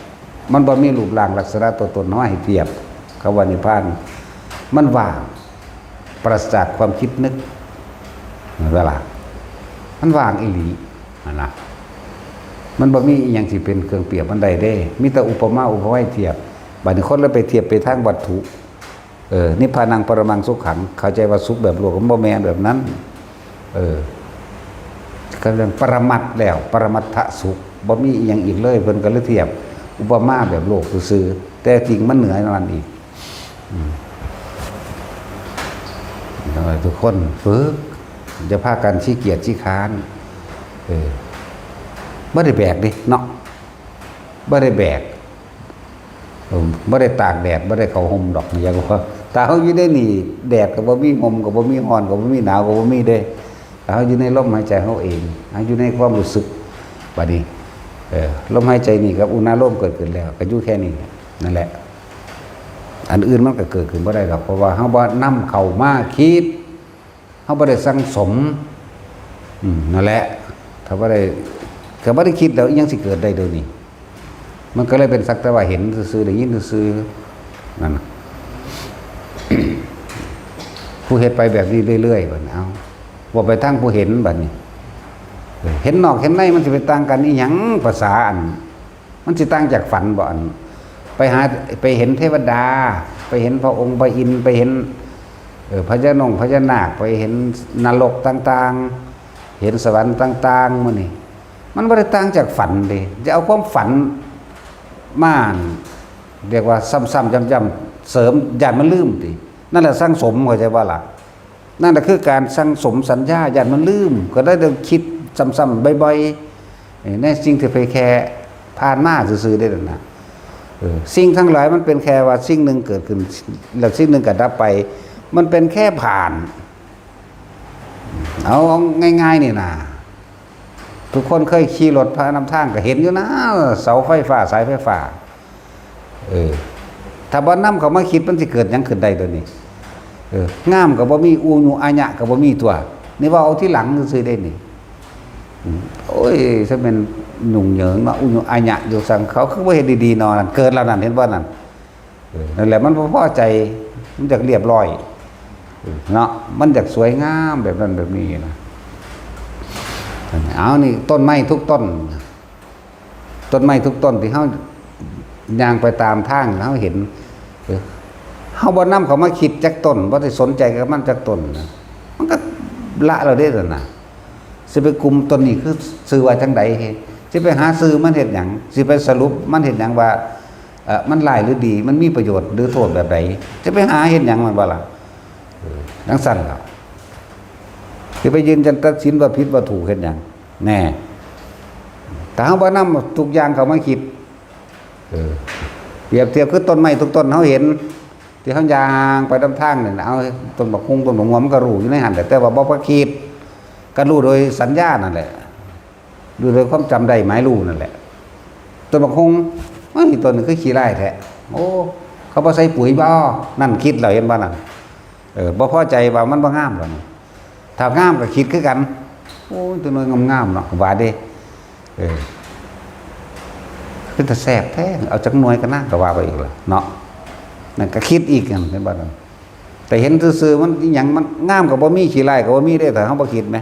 มันบ่มีรูปร่างลักษณะตัวตนเฮาให้เทียบกับว่านิพพาน มันว่าง ปราศจากความคิดนึก เห็นบ่ล่ะ มันว่างอีหลี หั่นนะ มันบ่มีอิหยังสิเป็นเครื่องเปรียบมันได้เด้ มีแต่อุปมาอุปไมยเทียบ บัดนี้คนเลยไปเทียบไปทางวัตถุ เออ นิพพานังปรมังสุขัง เข้าใจว่าสุขแบบโลก มันบ่แม่นแบบนั้น เออ ก็เรื่องปรมัตถ์แล้ว ปรมัตถสุข บ่มีอิหยังอีกเลย เพิ่นก็เลยเทียบ อุปมาแบบโลกซื่อๆ แต่จริงมันเหนือนั้นอีก อืม ขอให้ทุกคนฝึก อย่าพากันขี้เกียจขี้คร้าน เออ บ่ได้แบกเด้เนาะ บ่ได้แบก เออ บ่ได้ตากแดด บ่ได้เข้าร่มดอก อยากว่า ถ้าเฮาอยู่ในนี่ แดดก็บ่มี ร่มก็บ่มี ร้อนก็บ่มี หนาวก็บ่มีเด้ ถ้าเฮาอยู่ในลมหายใจเฮาเอง เฮาอยู่ในความรู้สึก บัดนี้ เออ ลมหายใจนี่กับอุณาโลมเกิดขึ้นแล้ว ก็อยู่แค่นี้ นั่นแหละ อันอื่นมันก็เกิดขึ้นบ่ได้ดอก เพราะว่าเฮาบ่นำเข้ามาคิด เฮาบ่ได้สั่งสม อืม นั่นแหละ ถ้าบ่ได้ ถ้าบ่ได้คิดแล้วอิหยังสิเกิดได้เดี๋ยวนี้ มันก็เลยเป็นสักแต่ว่าเห็นซื่อๆ ได้ยินซื่อๆ นั่นน่ะ ผู้เฮ็ดไปแบบนี้เรื่อยๆ บัดนี้ เอ้า ว่าไปทางผู้เห็นบัดนี้ เห็นนอกเห็นในมันสิไปต่างกันอิหยัง ภาษาอัน มันสิต่างจากฝันบ่ อัน ไปหา ไปเห็นเทวดา ไปเห็นพระองค์พระอินทร์ ไปเห็น เอ่อ พญานงพญานาค ไปเห็นนรกต่างๆ เห็นสวรรค์ต่างๆ มื้อนี้ มันบ่ได้ต่างจากฝันเด้ จะเอาความฝันมา เรียกว่าซ้ำๆ ย้ำๆ เสริม ย้านมันลืมติ นั่นแหละสั่งสม เข้าใจบ่ล่ะ นั่นแหละคือการสั่งสมสัญญา ย้านมันลืม ก็ได้แต่คิดซ้ำๆ บ่อยๆ ในสิ่งที่เผยแค่ผ่านมาซื่อๆ ได้นั่นน่ะ เออ สิ่งทั้งหลายมันเป็นแค่ว่าสิ่งหนึ่งเกิดขึ้น แล้วสิ่งหนึ่งก็ดับไป มันเป็นแค่ผ่าน เอาง่ายๆ นี่นะ ทุกคนเคยขี่รถผ่านนำทางก็เห็นอยู่นะ เสาไฟฟ้า สายไฟฟ้า เออ ถ้าบ่นำเข้ามาคิดมันสิเกิดหยังขึ้นได้ตัวนี้ เออ งามก็บ่มี อุญุอาญะก็บ่มีตัว นี่ว่าเอาที่หลังซื่อๆ ได้นี่ อืม โอ้ย ซะแม่นยุ่งเหยิงเนาะ อุญุอาญะอยู่สั่ง เขาคือบ่เฮ็ดดีๆ เนาะ นั่นเกิดแล้วนั่น เห็นบ่นั่น เออ นั่นแหละมันบ่พอใจ มันอยากเรียบร้อย เออ เนาะ มันอยากสวยงามแบบนั้นแบบนี้นะ เอานี่ต้นไม้ทุกต้น ต้นไม้ทุกต้นที่เฮาย่างไปตามทาง เฮาเห็น เออ เฮาบ่นำเข้ามาคิดจักต้น บ่ได้สนใจกับมันจักต้นนะ มันก็ละแล้วเด้นั่นน่ะ สิไปกลุ่มต้นนี้คือชื่อว่าจั่งใด สิไปหาชื่อมันเฮ็ดหยัง สิไปสรุปมันเฮ็ดหยังว่า เอ่อ มันร้ายหรือดี มันมีประโยชน์หรือโทษแบบใด สิไปหาเฮ็ดหยังมันบ่ล่ะ เออ จั่งซั้นล่ะ สิไปยืนยันตัดสินว่าผิดว่าถูกเฮ็ดหยัง แน่ ถ้าเฮาบ่นำทุกอย่างเข้ามาคิด เออ เปรียบเทียบคือต้นไม้ทุกต้นเฮาเห็น ที่เฮาย่างไปนำทางนั่นน่ะ เอาต้นบักฮุ่งต้นบักม่วงมันก็รู้อยู่ในหั่นแหละ แต่ว่าบ่ไปคิด ก็รู้โดยสัญญานั่นแหละ รู้โดยความจำได้หมายรู้นั่นแหละ ต้นบักฮุ่ง เฮ้ย ต้นนี้คือขี้ร้ายแท้ โอ้ เขาบ่ใส่ปุ๋ยบ่ นั่นคิดแล้ว เห็นบ่นั่น เออ บ่พอใจว่ามันบ่งามแล้วนี่ ถ้างามก็คิดคือกัน โอ้ย ต้นน้อยงามๆเนาะ ว่าเด้ เออ คือแต่แซ่บแท้ เอาจักหน่วยก็น่าก็ว่าไปอีกล่ะเนาะ นั่นก็คิดอีกนั่น เห็นบ่นั่น แต่เห็นซื่อๆ มันอิหยัง มันงามก็บ่มี ขี้ร้ายก็บ่มีเด้ ถ้าเฮาบ่คิดแหม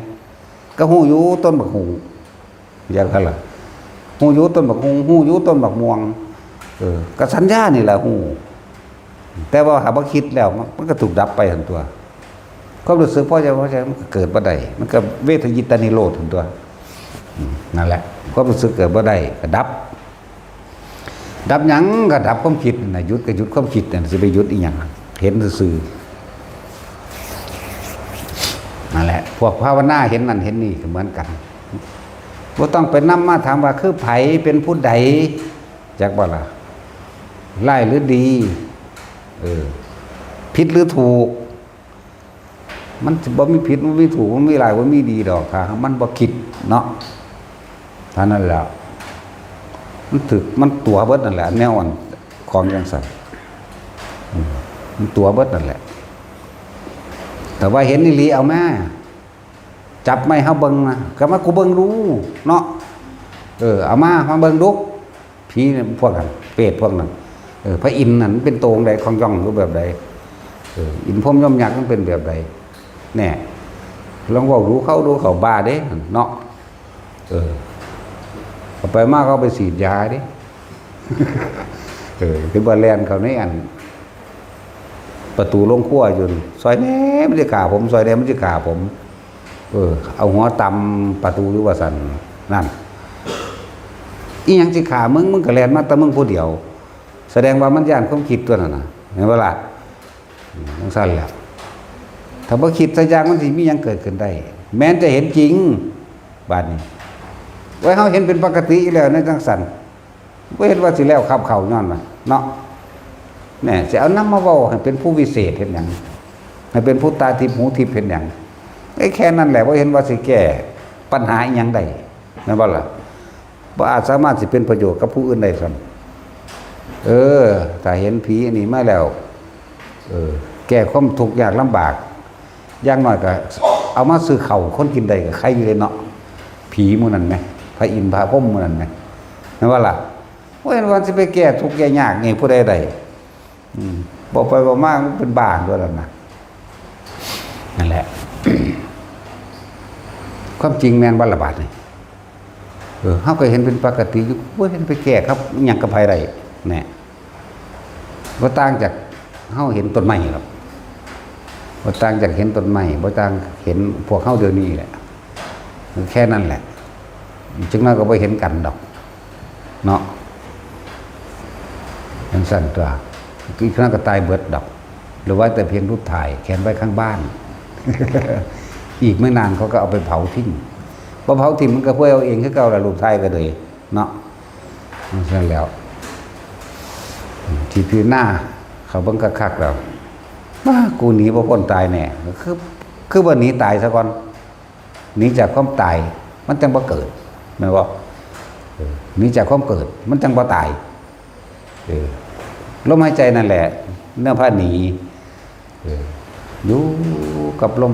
ก็ฮู้อยู่ต้นบักฮุ่ง อย่างนั้นล่ะ ฮู้อยู่ต้นบักฮุ่ง ฮู้อยู่ต้นบักม่วง เออ ก็สัญญานี่แหละฮู้ แต่ว่าหากบ่คิดแล้ว มัน มันก็ถูกดับไปหั่นตั๊ว ความรู้สึกพอใจบ่พอใจมันก็เกิดบ่ได้ มันก็เวทยิตานิโรธหั่นตั๊ว อืม นั่นแหละ ความรู้สึกเกิดบ่ได้ก็ดับ ดับหยัง ก็ดับความคิดนั่นน่ะ หยุดก็หยุดความคิดนั่น สิไปหยุดอีหยัง เห็นซื่อๆ นั่นแหละ พวกภาวนาเห็นนั่นเห็นนี่ก็เหมือนกัน บ่ต้องไปนำมาถามว่าคือไผ เป็นผู้ใด จักบ่ล่ะ ร้ายหรือดี เออ ผิดหรือถูก มันสิบ่มีผิด บ่มีถูก บ่มีร้าย บ่มีดีดอก ถ้ามันบ่คิดเนาะ เท่านั้นแหละ มันถืก มันตั๋วเบิดนั่นแหละ แนวอันของจั่งซั้น อืม มันตั๋วเบิดนั่นแหละ แต่ว่าเห็นอีหลีเอามา จับไม้เฮาเบิ่งนะ ก็มากูเบิ่งดูเนาะ เออ เอามา มาเบิ่งดู ผีเนี่ยพวกนั้น เปรตพวกนั้น เออ พระอินทร์นั่นมันเป็นโตจั่งใด ของย่องอยู่แบบใด เออ อินทร์พรหมยมยักษ์มันเป็นแบบใด แน่ ลองเว้าดูเขาดู เขาบ้าเด้เนาะ เออ เอาไปมาเขาไปฉีดยาเด้ เออ คือว่าแล่นเข้าในอัน ประตูโรงครัวอยู่ "ซอยแหน่ มันสิฆ่าผม ซอยแหน่ มันสิฆ่าผม" เออ เอาหัวตำประตูอยู่ว่าซั่น นั่น อีหยังสิฆ่ามึง มึงก็แล่นมาแต่มึงผู้เดียว แสดงว่ามันย้านความคิดตั๊วนั่นน่ะ เห็นบ่ล่ะ อืม จั่งซั้นแหละ ถ้าบ่คิดสักอย่างมันสิมีหยังเกิดขึ้นได้ แม้นจะเห็นจริง บาดนี้ ไว้เฮาเห็นเป็นปกติอยู่แล้วในจั่งซั้น บ่เห็นว่าสิแล้วคับเข้าย้อนว่าเนาะ แหม สิเอานำมาเว้าให้เป็นผู้วิเศษเฮ็ดหยัง ให้เป็นผู้ตาทิพย์หูทิพย์เฮ็ดหยัง ไอ้แค่นั้นแหละ บ่เห็นว่าสิแก้ปัญหาอิหยังได้ แม่นบ่ล่ะ บ่อาจสามารถสิเป็นประโยชน์กับผู้อื่นได้ซ้ำ เออ ถ้าเห็นผีอันนี้มาแล้ว เออ แก้ความทุกข์ยากลำบาก อย่างน้อยก็เอามาซื้อข้าวคนกินได้ก็ไคอยู่เด้เนาะ ผีหมู่นั้นแหม พระอินทร์พระพรหมหมู่นั้นแหม แม่นบ่ล่ะ บ่เห็นว่าสิไปแก้ทุกข์แก้ยากให้ผู้ใดได้ อืม เว้าไปเว้ามามันเป็นบ้าตั๊วนั่นน่ะ นั่นแหละ ความจริงแม่นบ่ล่ะบาดนี้ เออ เฮาก็เห็นเป็นปกติอยู่ บ่เห็นไปแก้กับอิหยังกับไผได้ แน่ บ่ต่างจากเฮาเห็นต้นไม้หรอก บ่ต่างจากเห็นต้นไม้ บ่ต่างเห็นพวกเฮาเดี๋ยวนี้แหละ แค่นั้นแหละ จักหน่อยก็บ่เห็นกันดอก เนาะ จั่งซั้นตั๊ว อีกหน่อยก็ตายเบิดดอก เหลือไว้แต่เพียงรูปถ่าย แขวนไว้ข้างบ้าน อีกไม่นานเขาก็เอาไปเผาทิ้ง พอเผาทิ้งมันก็เปื่อยเอาเองคือเก่าล่ะ รูปถ่ายก็เลย เนาะ จั่งซั้นแล้ว ที่พิจารณาเขาเบิ่งคักๆแล้ว "ว้า กูหนีบ่พ้นตายแน่" คือ คือบ่หนีตายซะก่อน หนีจากความตาย มันจั่งบ่เกิด แม่นบ่ เออ หนีจากความเกิด มันจั่งบ่ตาย เออ ลมหายใจนั่นแหละ เนื้อผ้าหนี เออ อยู่กับลม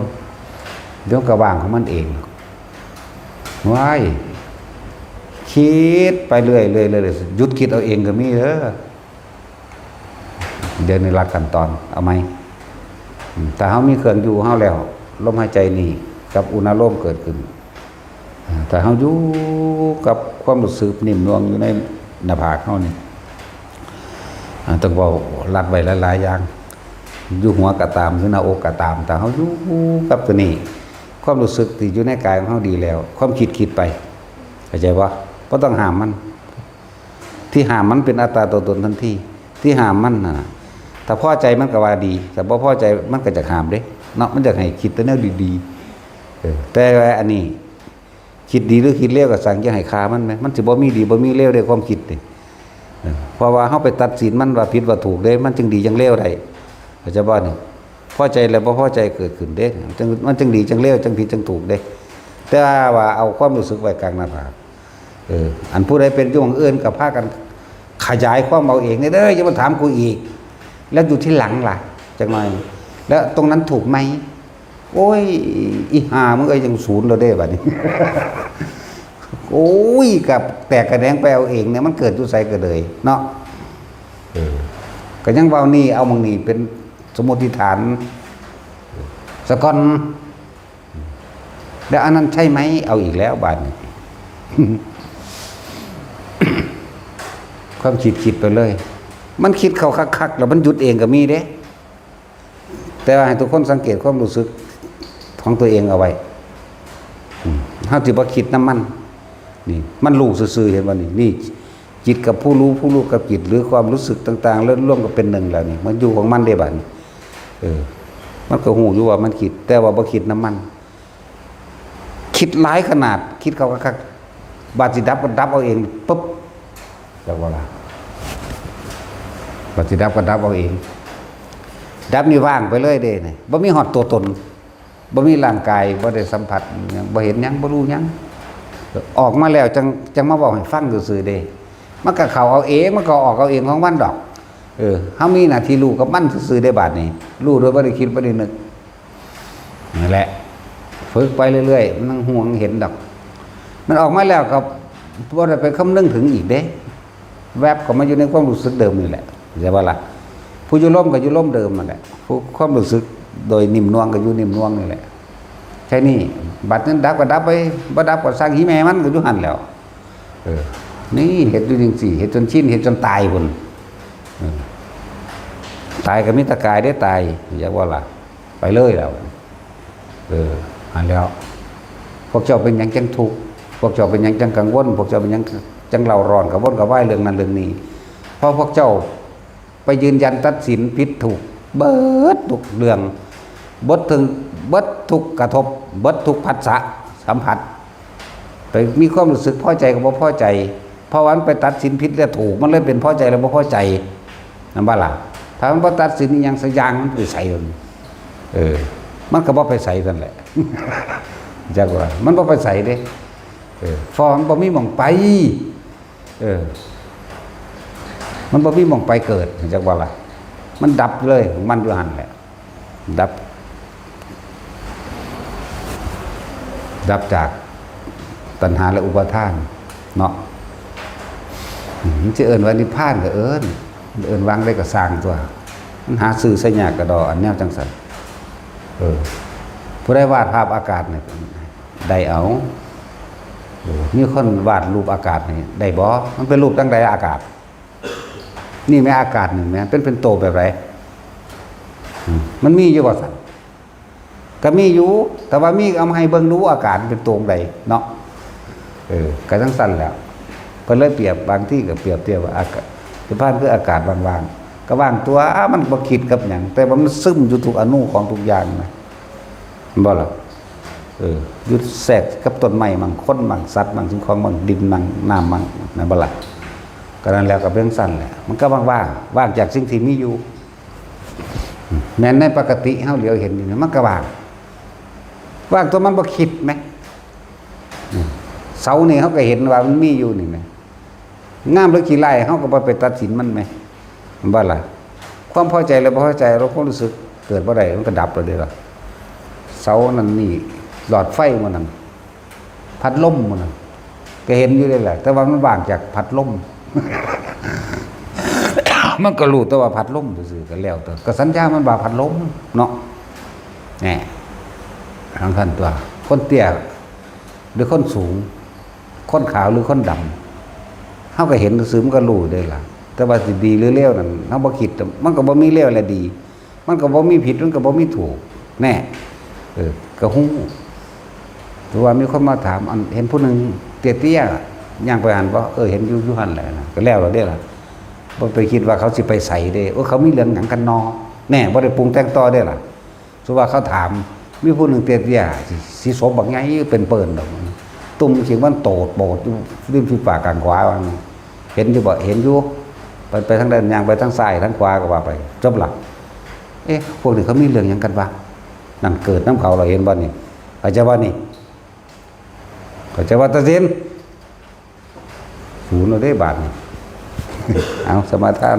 เดี๋ยวก็ว่างของมันเอง ว้าย คิดไปเรื่อยๆ เรื่อยๆ หยุดคิดเอาเองก็มีเด้อ เดี๋ยวนี้ลัดขั้นตอน เอาใหม่ อืม ถ้าเฮามีเครื่องอยู่เฮาแล้ว ลมหายใจนี่กับอุณาโลมเกิดขึ้น อ่า ถ้าเฮาอยู่กับความรู้สึกนิ่มนวลอยู่ในหน้าผากเฮานี่ อ่า ต้องเว้าลัดไว้หลายๆ อย่าง อยู่หัวก็ตาม อยู่หน้าอกก็ตาม ถ้าเฮาอยู่กับตัวนี้ ความรู้สึกที่อยู่ในกายของเฮาดีแล้ว ความคิดคิดไป เข้าใจบ่ บ่ต้องห้ามมัน ที่ห้ามมันเป็นอัตตาตัวตนทันที ที่ห้ามมันน่ะนะ ถ้าพอใจมันก็ว่าดี ถ้าบ่พอใจมันก็จะห้ามเด้ เนาะ มันอยากให้คิดแต่แนวดีๆ เออ แต่ว่าอันนี้ คิดดีหรือคิดเลวก็สั่งจะให้ฆ่ามันไหม มันสิบ่มีดีบ่มีเลวได้ความคิดนี่ เออ เพราะว่าเฮาไปตัดสินมันว่าผิดว่าถูกเด้ มันจึงดีจั่งเลวได้ เข้าใจบ่นี่ พอใจแล้วบ่พอใจเกิดขึ้นเด้ จั่ง มันจั่งดีจั่งเลว จั่งผิดจั่งถูกเด้ แต่ว่าเอาความรู้สึกไว้กลางหน้าผาก เออ อันผู้ใดเป็นอยู่หม่องอื่นก็พากันขยายความเอาเองเด้อ อย่ามาถามกูอีก แล้วอยู่ที่หลังล่ะ จักหน่อย แล้วตรงนั้นถูกไหม โอ้ย อีห่ามึงเอ้ย ยังศูนย์แล้วเด้บัดนี้ โอ้ย กับแตกกระแดงไปเอาเองเนี่ย มันเกิดอยู่ไสก็เลยเนาะ เออ ก็ยังเว้านี่ เอาหม่องนี่เป็นสมมติฐานซะก่อน แล้วอันนั้นใช่ไหม เอาอีกแล้วบาดนี้ ความคิดคิดไปเลย มันคิดเข้าคักๆ แล้วมันหยุดเองก็มีเด้ แต่ว่าให้ทุกคนสังเกตความรู้สึกของตัวเองเอาไว้ อืม เฮาสิบ่คิดนำมัน นี่ มันรู้ซื่อๆ เห็นบ่นี่ นี่ จิตกับผู้รู้ ผู้รู้กับจิต หรือความรู้สึกต่างๆ แล้วรวมกันเป็นหนึ่งแล้วนี่ มันอยู่ของมันเด้บัดนี้ เออ มันก็รู้อยู่ว่ามันคิด แต่ว่าบ่คิดนำมัน คิดหลายขนาด คิดเข้าคักๆ บาดสิดับก็ดับเอาเอง ปึ๊บ จักว่าล่ะ บาดสิดับก็ดับเอาเอง ดับนี่ว่างไปเลยเด้นี่ บ่มีฮอดตัวตน บ่มีร่างกาย บ่ได้สัมผัสหยัง บ่เห็นหยัง บ่รู้หยัง ออกมาแล้วจั่ง จั่งมาเว้าให้ฟังซื่อๆ เด้ มันก็เข้าเอาเอง มันก็ออกเอาเองของมันดอก เออ เฮามีหน้าที่รู้กับมันซื่อๆ เด้บาดนี้ รู้โดยบ่ได้คิดบ่ได้นึก นั่นแหละ ฝึกไปเรื่อยๆ มันต้องห่วงเห็นดอก มันออกมาแล้วก็บ่ได้ไปคำนึงถึงอีกเด้ แวบก็มาอยู่ในความรู้สึกเดิมนี่แหละ เข้าใจบ่ล่ะ ผู้อยู่ลมก็อยู่ลมเดิมนั่นแหละ ผู้ความรู้สึกโดยนิ่มนวลก็อยู่นิ่มนวลนี่แหละ แค่นี้ บัดนั้นดับก็ดับไป บ่ดับก็ซ่าง อีแม่มันก็อยู่หั่นแหล้ว เออ นี่เฮ็ดอยู่จั่งซี้ เฮ็ดจนชิน เฮ็ดจนตายพุ้น เออ ตายก็มีแต่กายเด้ตาย เข้าใจบ่ล่ะ ไปเลยแล้ว เออ หั่นแหล้ว พวกเจ้าเป็นหยังจั่งทุกข์ พวกเจ้าเป็นหยังจั่งกังวล พวกเจ้าเป็นหยังจั่งเร่าร้อน กระวนกระวายเรื่องนั้นเรื่องนี้ เพราะพวกเจ้าไปยืนยันตัดสินผิดถูก เบิดทุกเรื่อง เบิดถึง เบิดทุกกระทบ เบิดทุกผัสสะสัมผัส ไปมีความรู้สึกพอใจกับบ่พอใจ เพราะว่ามันไปตัดสินผิดและถูก มันเลยเป็นพอใจและบ่พอใจ นั่นบ่ล่ะ ถ้ามันบ่ตัดสินอีหยังสักอย่าง มันไปไสมัน เออ มันก็บ่ไปไสนั่นแหละ จักว่า มันบ่ไปไสเด้ เออ เพราะมันบ่มีหม่องไป เออ มันบ่มีหม่องไปเกิด จักว่าล่ะ มันดับเลยของมันอยู่หั่นแหละ ดับ ดับจากตัณหาและอุปาทาน เนาะ อืม มันสิเอิ้นว่านิพพานก็เอิ้น เอิ้นว่าจั่งใดก็ซ่างตั๊ว มันหาชื่อใส่ยากกะด้อ อันแนวจั่งซั้น เออ ผู้ใดวาดภาพอากาศนี่ ได้เอา เออ มีคนวาดรูปอากาศนี่ ได้บ่ มันเป็นรูปจั่งใดอากาศ นี่แม่อากาศนี่แม่ เป็น เป็นโตแบบใด อืม มันมีอยู่บ่ซั่น ก็มีอยู่ แต่ว่ามีเอามาให้เบิ่งดูอากาศเป็นโตจั่งใดเนาะ เออ ก็จั่งซั้นแหละ เพิ่นเลยเปรียบ บางทีก็เปรียบเทียบว่าอากาศ นิพพานคืออากาศว่างๆ ก็ว่างตั๊ว มันบ่คิดกับหยัง แต่ว่ามันซึมอยู่ทุกอณุของทุกอย่างนะ แม่นบ่ล่ะ เออ อยู่แทรกกับต้นไม้มั่ง คนมั่ง สัตว์มั่ง สิ่งของมั่ง ดินมั่ง น้ำมั่ง แม่นบ่ล่ะ ก็นั่นแหละ ก็เป็นจั่งซั้นแหละ มันก็ว่างๆ ว่างจากสิ่งที่มีอยู่ แม่นในปกติเฮาเหลียวเห็นอยู่นี่ มันก็ว่าง ว่างตั๊ว มันบ่คิดแหม เสานี่เฮาก็เห็นว่ามันมีอยู่นี่แหม งามหรือขี้ร้าย เฮาก็บ่ไปตัดสินมันแหม แม่นบ่ล่ะ ความพอใจและบ่พอใจ เราความรู้สึกเกิดบ่ได้ มันก็ดับแล้วเด้ล่ะ เสานั่นนี่ หลอดไฟหมู่นั่น พัดลมหมู่นั่น ก็เห็นอยู่เด้ล่ะ แต่ว่ามันว่างจากพัดลม มันก็รู้แต่ว่าพัดลมซื่อๆ ก็แล้วแต่ ก็สัญญามันว่าพัดลมเนาะ แหน่ จั่งซั้นตั๊ว คนเตี้ยหรือคนสูง คนขาวหรือคนดำ เฮาก็เห็นซื่อๆ มันก็รู้เด้ล่ะ แต่ว่าสิดีหรือเลวนั่น เฮาบ่คิด มันก็บ่มีเลวและดี มันก็บ่มีผิด มันก็บ่มีถูก แหน่ เออ ก็ฮู้ ถือว่ามีคนมาถาม อัน เห็นผู้หนึ่งเตี้ยๆ ย่างไปหั่นบ่ เออ เห็นอยู่ อยู่หั่นแหละนะ ก็แล้วแล้วเด้ล่ะ บ่ไปคิดว่าเขาสิไปไสเด้ โอ้ เขามีเรื่องหยังกันนอ แหน่ บ่ได้ปรุงแต่งต่อเด้ล่ะ สมมุติว่าเขาถาม มีผู้หนึ่งเตี้ยๆ สิ สิศพบักใหญ่เป็นเปิ้นดอก ตุ่มเสียงมันโตดโปดอยู่ริมฝีปากข้างขวาว่า เห็นอยู่บ่ เห็นอยู่ ไป ไปทางด้าน ย่างไปทางซ้ายทางขวาก็ว่าไป จบละ เอ๊ะ พวกนี้เขามีเรื่องหยังกันวะ นั่นเกิดนำเขา เราเห็นบ่นี่ เข้าใจบ่นี่ เข้าใจว่าตัดสิน ศูนย์เอาเด้บาดนี่ เอาสมาทาน